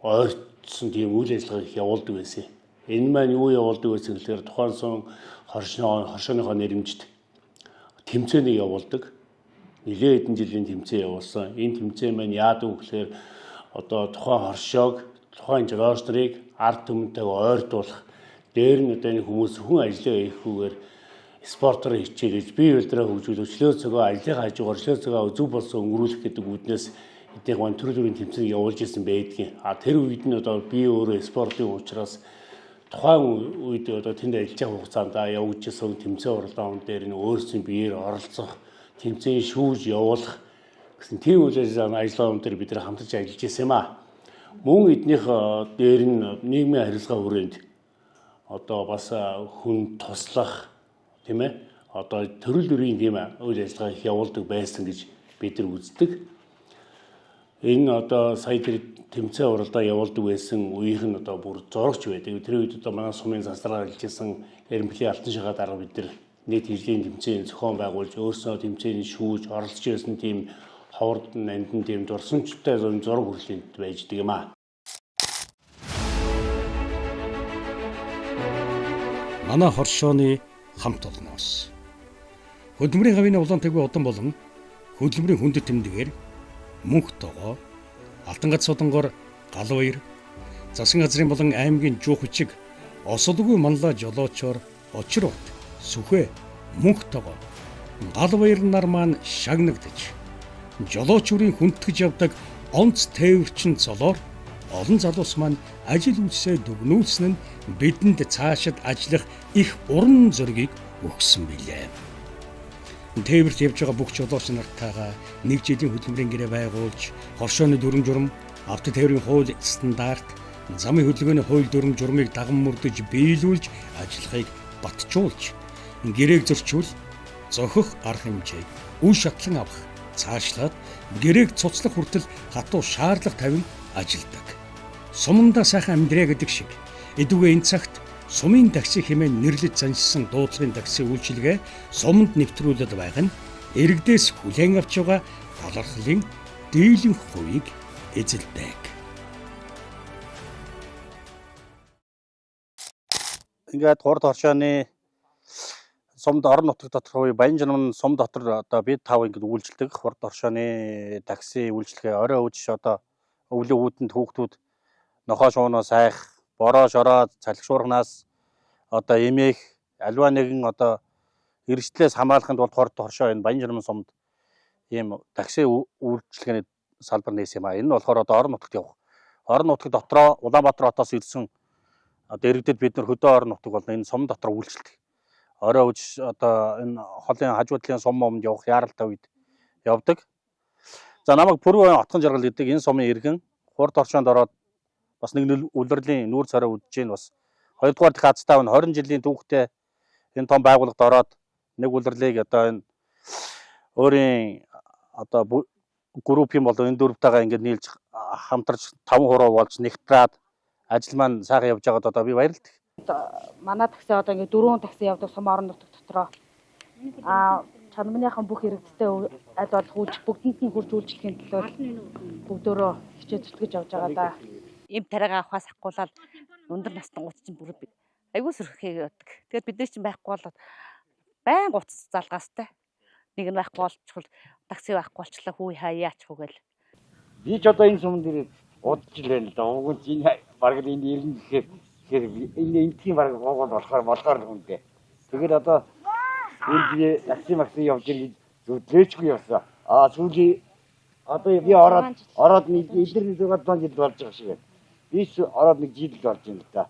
ойртсон тийм үйл ажиллагаа их явуулдаг байсан. Энэ маань юу явуулдаг байсан гэхээр тухайн сум хоршооныхоо нэрэмжит тэмцээнийг явуулдаг. Нэлээд хэдэн жилийн тэмцээн явуулсан. Энэ тэмцээн маань яадаг вэ гэхээр одоо тухайн хоршоог, тухайн жолооч нарыг ард түмэнтэйг ойртуулах, дээр нь одоо энэ хүмүүс хүн ажлаа хийхгүйгээр спортоор хичээлж, бие үйлдвэрээ хөгжүүлэх, чөлөө цагаа ажлынхаа хажуугаар чөлөө цагаа зөв болсон өнгөрүүлэх гэдэг үүднээс эдгээр маань төрөл бүрийн тэмцээн явуулж исэн байдгийн. Тэр үед нь одоо би өөрөө спортын учраас тухайн үед одоо тэнд ажиллаж байгаа хугацаанд явагдсан тэмцээн уралдаан дээр нь өөрсдийн биеэр оролцох, тэмцээн шүүж явуулах гэсэн тийм үйл ажиллагаан дээр бид нар хамтарч ажиллаж исэн юм аа. Мөн эднийх дээр нь нийгмийн харилцаа хүрээнд одоо бас хүн туслах, тийм ээ, одоо төрөл бүрийн тийм үйл ажиллагаа их явуулдаг байсан гэж бид нар үздэг. Энэ одоо сая тэр тэмцээн уралдаа явуулдаг байсан үеийнх нь одоо бүр зурагч байдаг. Тэр үед одоо манай сумын засвараар ажиллаж исэн Эрэмбэлийн алтан шахаа дарга бид нар нийт хөгжлийн тэмцээн зохион байгуулж, өөрсдөө тэмцээний шүүж оролцож байсан тийм ховорд нандин тийм дурсамжтай зураг хүрэлтэнд байж дэг юм аа. Манай хоршооны хамт олноос хөдөлмөрийн гавийн улаан тэгвээ удан болон хөдөлмөрийн хүндэт тэмдгээр мөнх тогоо, Алтан гац судангор гал баяр, засгийн газрын болон аймгийн жуух хүчиг Осолгүй манлаа жолоочоор Очирот, Сүхэ, Мөнх тогоо гал баяр нар маань шагнагдаж жолооч бүрийн хүндэтгэж явдаг онц тээвэрчин золоор олон залуус маань ажил үйлсээ дүгнүүлсэн нь бидэнд цаашид ажиллах их урам зоригийг өгсөн билээ. Тээвэрт явж байгаа бүх жолооч нартайгаа нэг жилийн хөдөлмөрийн гэрээ байгуулж, хоршооны дүрм журам, авто тээврийн хууль стандарт, замын хөдөлгөөний хууль дүрм журмыг даган мөрдөж биелүүлж ажиллахыг батжуулж, гэрээг зөрчүүл зохих арга хэмжээг үе шатлан авах, цаашлаад гэрээг цуцлах хүртэл хатуу шаардлага тавин ажилдаг. Сумандаа сайхан амьдраа гэдэг шиг эдүгээ энэ цагт сумын такси хэмээн нэрлэж заншсан дуудлагын такси үйлчилгээ суманд нэвтрүүлээд байгаа нь иргэдээс хүлээн авч байгаа талархлын дийлэнх хувийг эзэлдэг. Ингээд хурд хоршооны сумд орон нутаг доторх үе Баян жинам сум дотор одоо бид тав ингээд үйлчилдэг. Хурд хоршооны такси үйлчилгээ орой үуч одоо өвлийн үүдэнд хүүхдүүд нохоо шуунаас айх, бороо шороо цалхишуурхнаас одоо эмээх альва нэгэн одоо эрсдлээс хамгаалахын тулд хурд хоршоо энэ Баян жинам сумд ийм такси үйлчилгээний салбар нээсэн юм а. Энэ нь болохоор одоо орон нутагт явах. Орон нутаг дотроо Улаанбаатар хотоос ирсэн одоо иргэдэд бид нар хөдөө орон нутаг болно энэ сум дотор үйлчилдэг. Орой үуч одоо энэ холын хажуу талын сум момд явах яаралтай үед явдаг. За намайг Пүрвэн Отгон жаргал гэдэг энэ сумын иргэн хурд хоршоонд ороод бас нэг улирлын нүүр царай үдэж гин бас хоёрдугаар дахь азтай нь 20 жилийн түүхтэй энэ том байгууллагад ороод нэг улирлыг одоо энэ өөрийн одоо групп юм болоо энэ дөрвтэйгээ ингээд нийлж хамтарч 5 хуруу болж нэгтраад ажил маань сайхан явж байгаад одоо би баярлалаа. Манай такси одоо ингээд 4 такси явдаг сум орон нутаг дотроо. Чанмныхан бүх иргэдтэй аль болох үйлч бүгдэнд нь хурж үйлчлэхийн төлөө бүгдөө хичээж зүтгэж явж байгаа да. Эм тариагаа авахаас авахгуулаад өндөр настан гуц чинь бүр айгүй сөрхийг явдаг. Тэгээд бид нар чинь байхгүй болоод байн гуц залгаастай. Нэг нь байхгүй болчихвол такси байхгүй болчлаа хүү хаа яачих вэ гэл. Би ч одоо энэ сум дээр удаж л байна л да. Уг нь энэ бараг л энд ирнэ гэхээр энэ энтхийн бараг гоогонд болохоор хүнтэй. Тэгээд одоо энд би такси макси явж ир гэж зүтлээчгүй явсан. Аа сүүлийн одоо би ороод нэг эдгээр 6 жил болж байгаа шиг байна. Би ч ороод нэг жил болж байна л да.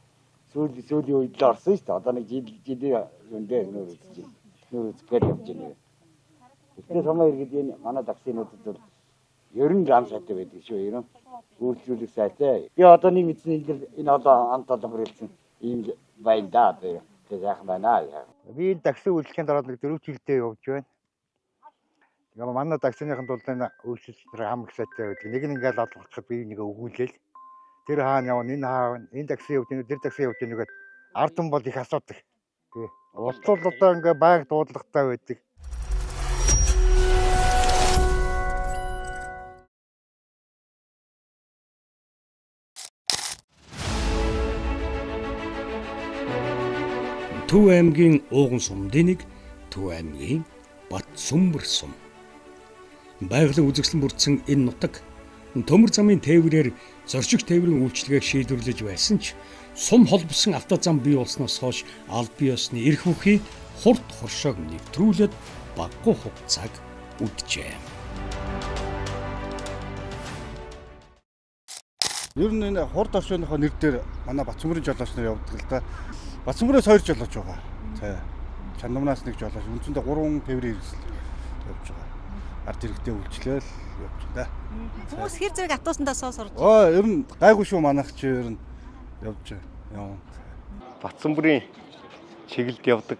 Сүүлийн үед л орсон шүү дээ. Одоо нэг жилийн өндөө нүүр үзэж байна. Нүүр үзэх гэж явж байна. Тэгэхээр сумаа иргэд энэ манай таксинуудад бол ер нь зам сайтай байдаг шүү. Ер нь үйлчлүүлэх сайтай. Би одоо нэг мэдсэн энэ дэр энэ одоо амт олон хүрэлцэн ийм байна да одоо. Тэгээ сайхан байна. Би энэ такси үйлчлэхийн дараа нэг 4 жилдээ явж байна. Тэгээ манай таксиныхын тулд энэ үйлчлэл хамаг сайтай байдаг. Нэг нь ингээл алгуулчихад би нэг өгүүлээл. Тэр хаана явна, энэ хаана, энэ такси явж байна, тэр такси явж байна гэхэд ард түмэн бол их асуудаг. Тий. Улцул одоо ингээ байнга дуудлагатай байдаг. Төв аймгийн ууган сумдын нэг Төв аймгийн Батсүмбэр сум. Байгалийн үзэсгэлэн бүрдсэн энэ нутаг төмөр замын тээврээр зорчигч тээврийн үйлчилгээг шийдвэрлэж байсан ч сум холбосон автозам бий болсноос хойш аль бие ёсны эрх бүхий хурд хоршоог нэвтрүүлээд багагүй хугацааг үджээ. Ер нь энэ хурд хоршооныхоо нэр дээр манай Батсүмбэрийн жолооч нар явдаг л да. Батсүмбэрээс 2 жолооч байгаа. За Чандамнаас нэг жолооч. Үндсэндээ 3 тээврийн хэрэгсэл явж байгаа. Ард иргэдээ үйлчлээл явж байна да. Хүмүүс хэр зэрэг автобусандаа суу сурж. Оо ер нь гайгүй шүү манайх чи ер нь явж явна. Батсүмбэрийн чиглэлд явдаг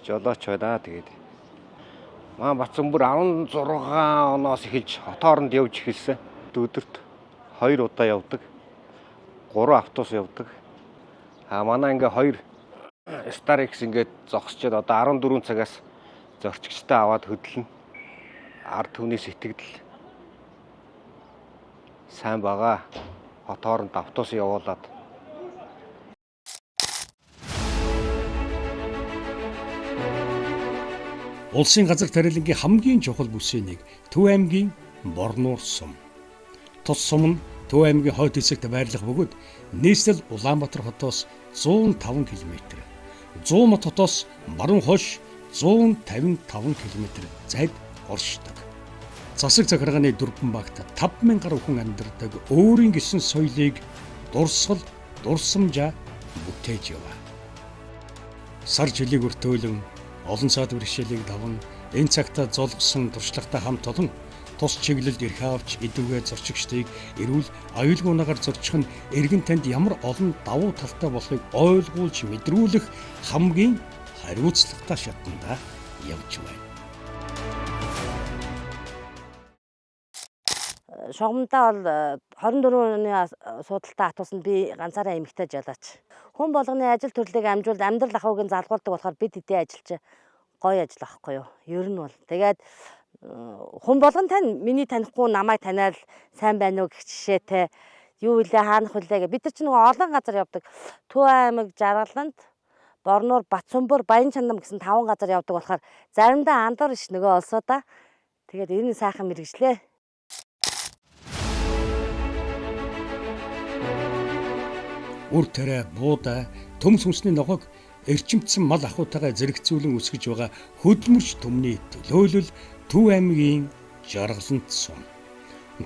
жолооч байна. Тэгээд маа Батсүмбэр 16 оноос эхэлж хот хооронд явж эхэлсэн. Өдөрт 2 удаа явдаг. 3 автобус явдаг. А манай ингээ 2 Star X ингээд зогсчод одоо 14 цагаас зорчигчтой аваад хөдлөнө. Ард түмний сэтгэл сайн байгаа. Хот хооронд автобус явуулаад. Улсын газар тариалангийн хамгийн чухал бүсийн нэг Төв аймгийн Борнуур сум. Тус сум нь Төв аймгийн хойд хэсэгт байрлах бөгөөд нийслэл Улаанбаатар хотоос 105 км, Зуумат хотоос баруун хойш 155 км зайд оршдог. Засаг захиргааны дөрвөн багт 5000 гаруй хүн амьдардаг өөрийн гэсэн соёлыг дурсгал дурсамжаа бүтээж яваа. Сар жилийг өртөөлөн олон саад бэрхшээлийг даван энэ цагта золгосон туршлагатай хамт олон тус чиглэлд эрх авч идэвхтэй зорчигчдыг эрүүл аюулгүй унагаар зорчих нь эргэн танд ямар олон давуу талтай болохыг ойлгуулж мэдрүүлэх хамгийн хариуцлагатай шатанда явж байна. Шугамдаа бол 24 оны судалтай атуусанд би ганцаараа эмэгтэй жолооч. Хүн болгоны ажил төрлийг амжуулд амьдрал ахуйг нь залгуулдаг болохоор бид хэдий ажиллаж гоё ажил аахгүй юу. Ер нь бол тэгээд хүн болгон тань миний танихгүй намайг таниад сайн байна уу гэх жишээтэй юу илээ хаанах вүлээ гэ. Бид нар ч нөгөө олон газар явдаг. Төв аймаг, Жаргаланд, Борнуур, Батсүмбэр, Баян Чандам гэсэн 5 газар явдаг болохоор заримдаа андуур ш нөгөө олсоо да. Тэгээд ер нь сайхан мэргэжлээ. Үр тариа, буудаа, төмс хүнсний ногоог эрчимдсэн мал ахуйтайгаа зэрэгцүүлэн өсгөж байгаа хөдөлмөрч түмний төлөөлөл Төв аймгийн Жаргалант сум.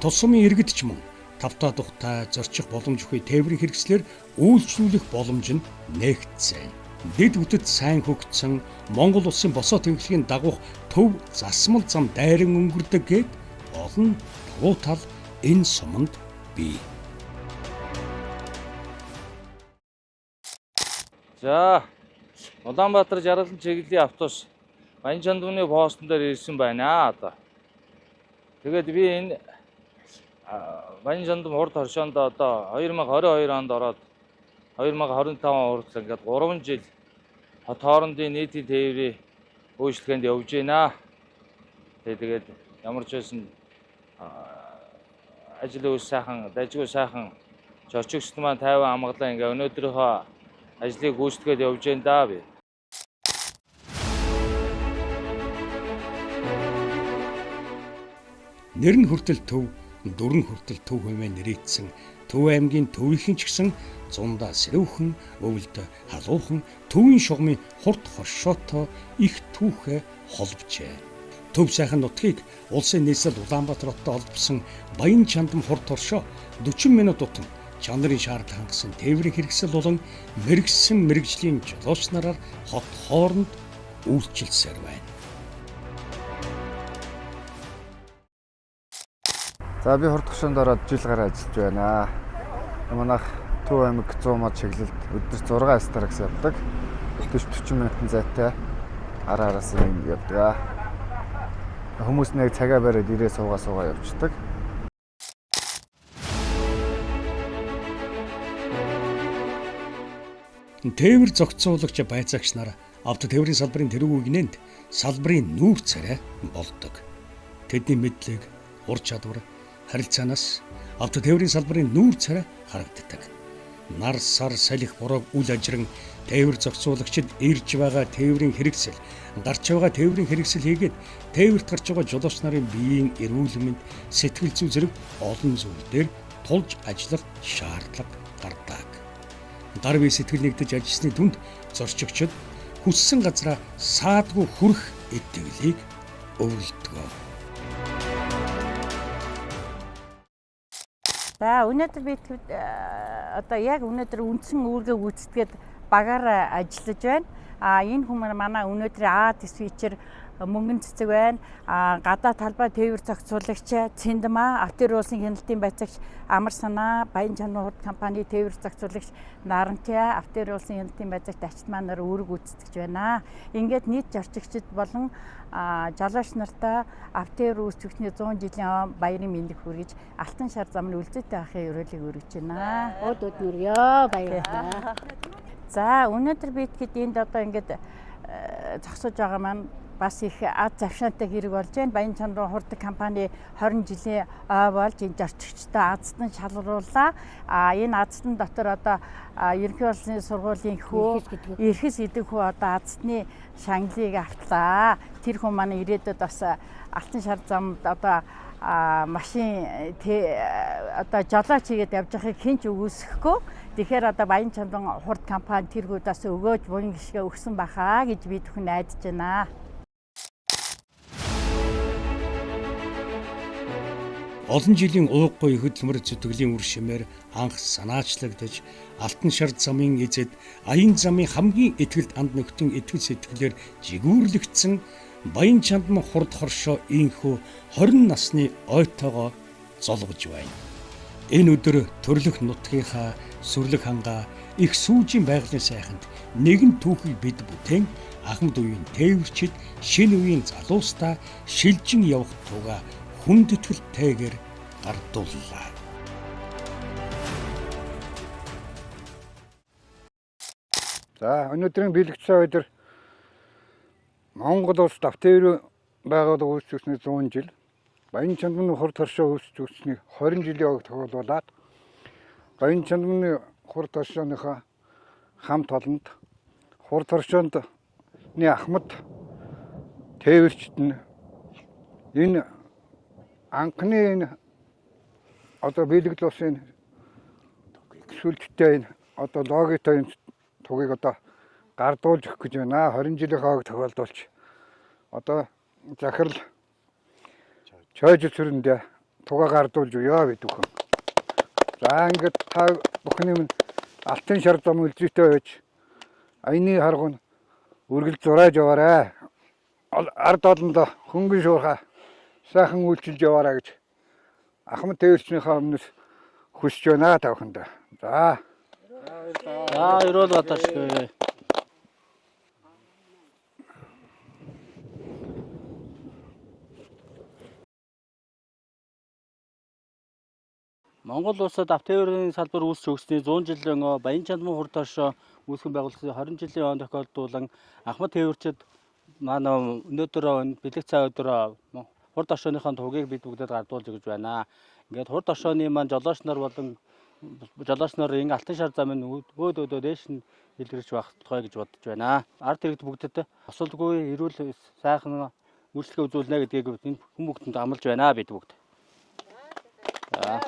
Тус сумын иргэд ч мөн тавтаа тухтай зорчих боломж өгөх тээврийн хэрэгслээр үйлчлүүлэх боломж нь нээгдсэн. Дэд бүтэд сайн хөгжсөн Монгол улсын босоо тэнхлэгийн дагуух төв засмал зам дайран өнгөрдөг гээд олон давуу тал энэ суманд бий. За, Улаанбаатар Жаргалан чиглэлийн автобус Баян Чандууны постон дээр ирсэн байна одоо. Тэгээд би энэ Баян Чандам хурд хоршоонд одоо 2022 онд ороод 2025 он хүртэл ингээд 3 жил хот хоорондын нийтийн тээврийн үйлчилгээнд явж байна. Тэгээд ямар ч байсан ажил үйлс сайхан, дажгүй сайхан зорчигчд маань тайван амгалан ингээ өнөөдрийнхөө ажлыг гүйцэтгээд явж байна даа би. Нэр нь хүртэл төв, дүр нь хүртэл төв хэмээн нэрийдсэн Төв аймгийн төвийнхэн ч гэсэн зундаа сэрүүхэн, өвөлд халуухан төвийн шугамын хурд хоршоотой их түүхээ холбожээ. Төв сайхан нутгийг улсын нийслэл Улаанбаатар хоттой холбосон Баян Чандам хурд хоршоо 40 минут тутам чанарын шаардлага хангасан тээврийн хэрэгсэл болон мэргэсэн мэргэжлийн жолооч нараар хот хооронд үйлчилсээр байна. За би хурд хоршоонд ороод жил гараа ажиллаж байна. Манайх Төв аймаг 100 мод чиглэлд өдөр 6 старакс явдаг. 40 минутын зайтай ара араас нь явдаг. Хүмүүс нэг цагаа бариад ирээ суугаа явчихдаг. Тээвэр зохицуулагч байцаагч нар авто тээврийн салбарын тэрэг үгнэнд салбарын нүүр царай болдог. Тэдний мэдлэг, ур чадвар, харилцаанаас авто тээврийн салбарын нүүр царай харагддаг. Нар сар салхи бороог үл ажран тээвэр зохицуулагчид ирж байгаа тээврийн хэрэгсэл, гарч байгаа тээврийн хэрэгсэл хийгээд тээвэрт гарч байгаа жолооч нарын биеийн эрүүл мэнд, сэтгэл зүй зэрэг олон зүйл дээр тулж ажиллах шаардлага гардаг. Гар бие сэтгэл нэгдэж ажилласны түнд зорчигчид хүссэн газраа саадгүй хүрэх итгэлийг өвлөдөг. За өнөөдөр би одоо яг өнөөдөр үндсэн үүргээ гүйцэтгээд багаар ажиллаж байна. А энэ хүмүүс манай өнөөдрийн А диспетчер мөнгөн цэцэг байна. А гадаа талбай тээвэр зохицуулагч Цэндмаа, Автер уулсын хяналтын байцаагч Амар санаа, Баян чанар хурд компани тээвэр зохицуулагч Нарантя, Автер уулсын хяналтын байцаагч Дачтмаа нар үүрэг гүйцэтгэж байна. Ингээд нийт зорчигчид болон жолооч нартаа Автер үүсгэхний 100 жилийн баярын мэндийг хүргэж алтан шар замын үлзийтэй ахын өрөөлийг өргөж байна. Уд уд нүргөө баярлалаа. За өнөөдөр би тэгэхэд энд одоо ингээд зогсож байгаа маань Бас их ад завшаантай хэрэг болж байна. Баян чандрын хурд компани 20 жилийн ой болж энэ зорчигчтой азтан шалгарууллаа. А энэ азтан дотор одоо ерөнхий улсын сургуулийн хүү эрхэс гэдэг хүү одоо азтны шанглыг автлаа. Тэр хүн манай ирээдүйд бас алтан шар замд одоо машин одоо жолооч хийгээд явж байхыг хэн ч үгүйсэхгүй. Тэгэхээр одоо Баян чандрын хурд компани тэр хүүд бас өгөөж буян гიშгэ өгсөн бахаа гэж би түүхэн найдаж байна. Олон жилийн ууггүй хөдөлмөр зүтгэлийн үр шимээр анх санаачлагдаж алтан шар замын эзэд аян замын хамгийн итгэлт анд нөхдөн итгэл сэтгэлээр жигүүрлэгдсэн Баян чандман хурд хоршоо инхүү 20 насны ойтойгоо золгож байна. Энэ өдөр төрлөх нутгийнхаа сүрлэг хангаа их сүүжийн байгалийн сайханд нэгэн түүхийг бид бүтээн ахмад үеийн тээвэрчид шинэ үеийн залуустаа шилжин явах тугаа хүндэтгэлтэйгээр гардууллаа. За өнөөдрийн бэлэгцээ өдөр Монгол улс давтэр байгууллага үүсгэсний 100 жил, Баян чандмын хурд хоршоо үүсэж өгсөний 20 жилийн ог тохиолдуулаад Баян чандмын хурд хоршооныхоо хамт олонд хурд хоршооны ахмад тээвэрчд нь энэ анхны энэ одоо бэлэгдэл улсын сүлжтэй энэ одоо логиктой энэ тугийг одоо гардуулж өгөх гэж байна. 20 жилийнхаа ог тохиолдуулж одоо захирал чойж цэрэндээ тугаа гардуулж өгөө бид бүхэн. За ингээд та бүхний минь алтан шар зам үлзийтэй байж аяны харгуун үргэлж зурааж яваарай. Ард олондоо хөнгөн шуурхаа сайхан үйлчилж яваарай гэж ахмад тээвэрчнийхээ өмнөөс хүсэж байна та бүхэндээ. За. За ерөөл Батаршгүй. Монгол улсад автотээврийн салбар үүсч өгсөний 100 жилийн Баян чандман хурд хоршоо үүсгэн байгуулсан 20 жилийн он тохиолдуулан ахмад тээвэрчид манай өнөөдөр бэлэг цай өдөр хурд хоршооныхон тугийг бид бүгдэд гардуулж өгч байна. Ингээд хурд хоршооны маань жолооч нар болон жолооч нар ингэ алтан шар замын өөд өөдөө дээш нь илэрч байх тухай гэж бодож байна. Ард иргэд бүгдэд осолгүй эрүүл сайхан үйлчлэгээ үзүүлнэ гэдгийг энэ хүн бүгдэнд амлаж байна бид бүгд. За.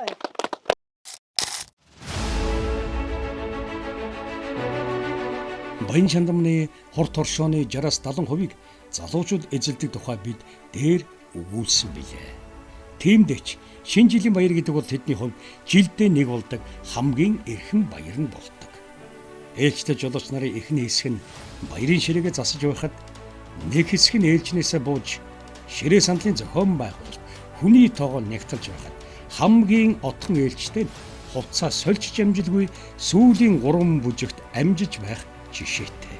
Баян чандмны хурд хоршооны 60-аас 70%-ийг залуучууд эзэлдэг тухай бид дээр өгүүлсэн билээ. Тиймдээ ч шинэ жилийн баяр гэдэг бол тэдний хувьд жилдээ нэг болдог хамгийн эрхэм баяр нь болдог. Ээлжтэй жолооч нарын эхний хэсэг нь баярын ширээгээ засаж байхад нэг хэсэг нь ээлжнээсээ бууж ширээ сандлын зохион байгуулалт хүний тоогоо нэгтэлж байхад хамгийн отхон ээлжтэй нь хувцаа сольж амжилгүй сүүлийн 3 бүжигт амжиж байх жишээтэй.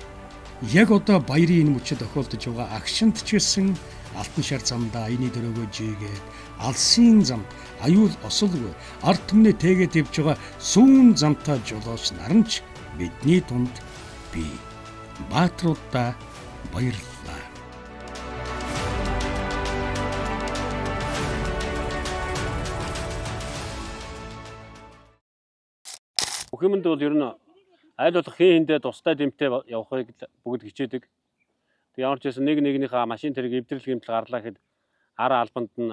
Яг одоо баярын энэ мөчөд тохиолдож байгаа агшинт ч гэсэн алтан шар замдаа аяны дөрөөгөө жигээд алсын замд аюул осолгүй ард түмнээ тээгээд явж байгаа сүүн замтай жолооч нар нь ч бидний дунд бий. Баатруудаа баярлалаа. Бүх юмд бол ер нь аль болох хин хиндээ тустай дэмтэй явахыг бүгд хичээдэг. Тэг ямар ч байсан нэг нэгнийхээ машин тэрэг эвдрэл гэмтэл гарлаа гэхэд ар албанд нь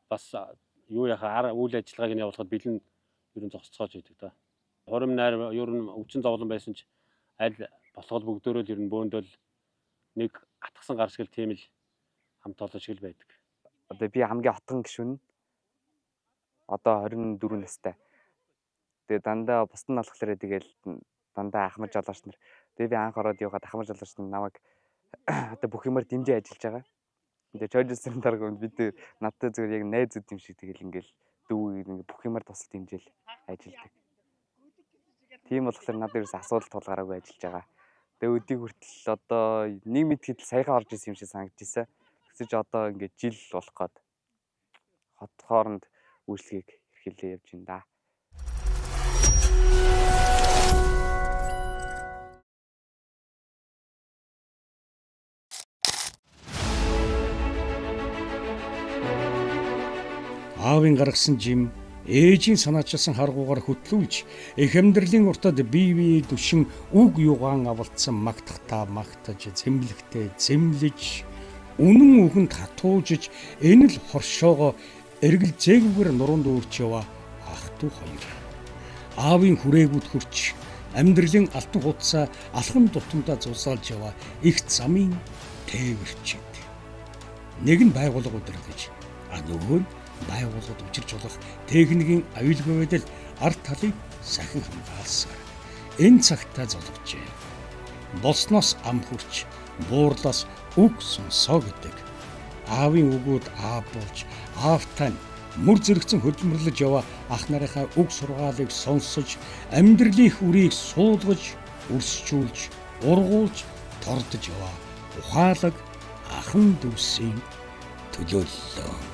бас юу яхаа ар үйл ажиллагааг нь явуулахад бэлэн ер нь зогсцоож идэг да. Хурим найр ер нь өвчин зовлон байсан ч аль болох бүгдөөрөө л ер нь бөөндөл нэг атгсан гар шиг л тийм л хамт олон шиг л байдаг. Одоо би хамгийн отгон гишүүн одоо 24 настай. Тэгээ дандаа бусд нь болохоор тэгэл дандаа ахмад жолооч нар. Тэгээ би анх ороод явахад ахмад жолооч нар намайг одоо бүх юмар дэмжиж ажиллаж байгаа. Тэгээ чойжсэн дарга бид надтай зүгээр яг найз зүд юм шиг тэгэл ингээл дүү ингээ бүх юмар тусал дэмжээл ажилладаг. Тийм болохоор надад ерөөс асуудал тулгараагүй ажиллаж байгаа. Тэгээ өдийг хүртэл одоо нэг мэдхэд л саяхан орж исэн юм шиг санагдаж исэн. Тэгсэж одоо ингээд жил болох гээд хот хооронд үйлчлэгийг эрхэлээ явж байна да. Аавын гаргасан жим, ээжийн санаачилсан харгуугаар хөтлүүлж, их амьдралын уртад бие бие дүшин үг югаан авалдсан магтахтаа магтаж, зэмлэхдээ зэмлэж, үнэн үгэнд хатуужиж, энэ л хоршоогоо эргэлзээгүйгээр нуруунд үүрч яваа ах トゥ хоёр. Аавын хүрээгүүд хөрч, амьдралын алтан хуудасаа алхам тутамдаа зулсаалж яваа их замын тээвэрчид. Нэг нь байгууллага удирдах, а нөгөө нь байгууллагад учирч болох техникийн аюулгүй байдал ард талыг сахин хамгаалсаар энэ цагтаа золгожээ. Болсноос ам хурч, буурлаас үг сонсоо гэдэг. Аавын үгүүд аав болж, аавтай нь мөр зэрэгцэн хөдөлмөрлөж яваа ах нарынхаа үг сургаалыг сонсож, амьдралын үрийг суулгаж, өрсчүүлж, ургуулж, тордож яваа ухаалаг ахан дүүсийн төлөөллөө.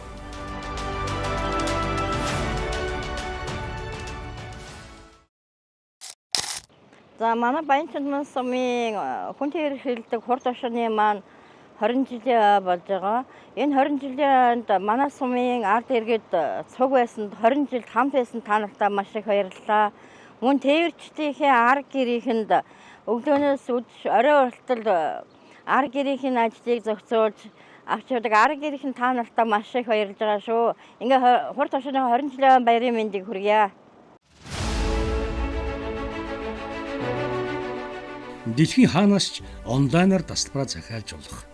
За манай Баянчандман сумын хүн тэрхэлдэг хурд оршины маань 20 жилийн болж байгаа. Энэ 20 жилийн манай сумын ард иргэд цуг байсан 20 жил хамт байсан та нартай маш их баярлалаа. Мөн тээвэрчдийнхээ ар гэрийнхэнд өглөөнөөс орой хүртэл ар гэрийнхэн ажлыг зохицуулж авч явдаг ар гэрийнхэн та нартай маш их баярлж байгаа шүү. Ингээ хурд оршины 20 жилийн баярын мэндийг хүргье. Дэлхийн хаанаас ч онлайнаар тасалбараа захиалж болох.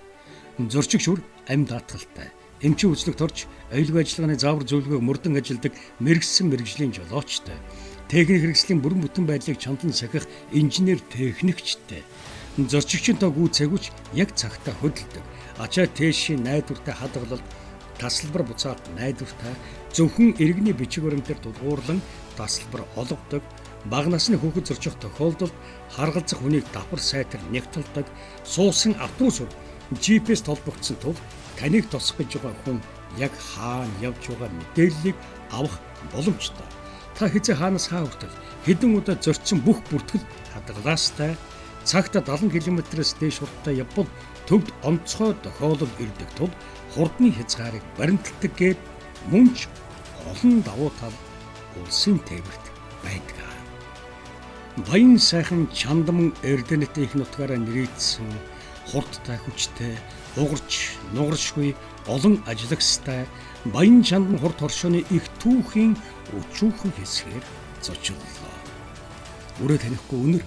Зорчигч үр амьд даатгалтай, эмчийн үзлэгт орж аюулгүй ажиллагааны заавар зөвлөгөөг мөрдөн ажилладаг мэргэсэн мэргэжлийн жолоочтой, техник хэрэгслийн бүрэн бүтэн байдлыг чандан сахих инженер техникчтэй, зорчигчийн тоо гүйцээгүйч яг цагтаа хөдөлдөг. Ачаа тээшийн найдвартай хадгалалт, тасалбар буцаалт найдвартай, зөвхөн иргэний бичиг баримтаар тулгуурлан тасалбар олгодог. Бага насны хүүхэд зорчих тохиолдолд харгалзах хүнийг давхар сайтар нягталдаг, суусан автобусууд GPS холбогдсон тул таныг тосох гэж байгаа хүн яг хаана явж байгаа мэдээллийг авах боломжтой. Та хэзээ хаанаас хаа хүртэл хэдэн удаа зорчсон бүх бүртгэл хадгалаастай, цагта 70 км-ээс дээш хурдтай явбал төвд онцгой тохиолдол ирдэг тул хурдны хязгаарыг баримталдаг гээд мөн ч олон давуу тал улсын тээвэрт байдаг. Баян сайхан Чандман Эрдэнэт их нутгаараа нэрийдсэн хурдтай хүчтэй, угарч, нугаршгүй олон ажиллагчтай Баян Чандман хурд хоршооны их түүхийн өчүүхэн хэсгээр зочлолоо. Өрөө танихгүй үнэр,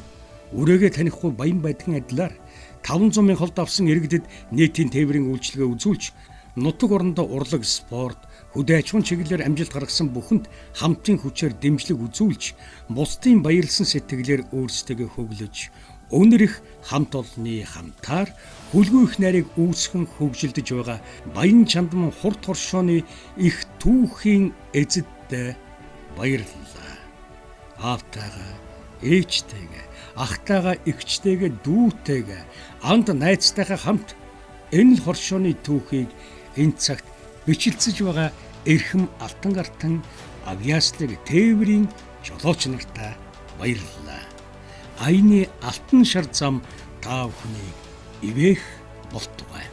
өрөөгөө танихгүй баян байдгийн адилаар 500 мянган холд авсан иргэдэд нийтийн тээврийн үйлчилгээ үзүүлж, нутаг орондоо урлаг, спорт, хөдөө аж ахуйн чиглэлээр амжилт гаргасан бүхэнд хамтын хүчээр дэмжлэг үзүүлж, бусдын баярлсан сэтгэлээр өөрсдөө хөглөж, өнөр их хамт олонны хамтаар хүлгүй их нарийг үүсгэн хөгжилдөж байгаа Баян Чандман хурд хоршооны их түүхийн эзэдтэй баярлалаа. Аавтайгаа, ээжтэйгээ, ахтайгаа, эгчтэйгээ, дүүтэйгээ, анд найзтайгаа хамт энэ л хоршооны түүхийг энэ цагт бичилцэж байгаа эрхэм алтан гартан авьяаслаг тээврийн жолооч нартаа баярлалаа. Аяны алтан шар зам та бүхнийг ивээх болтугай.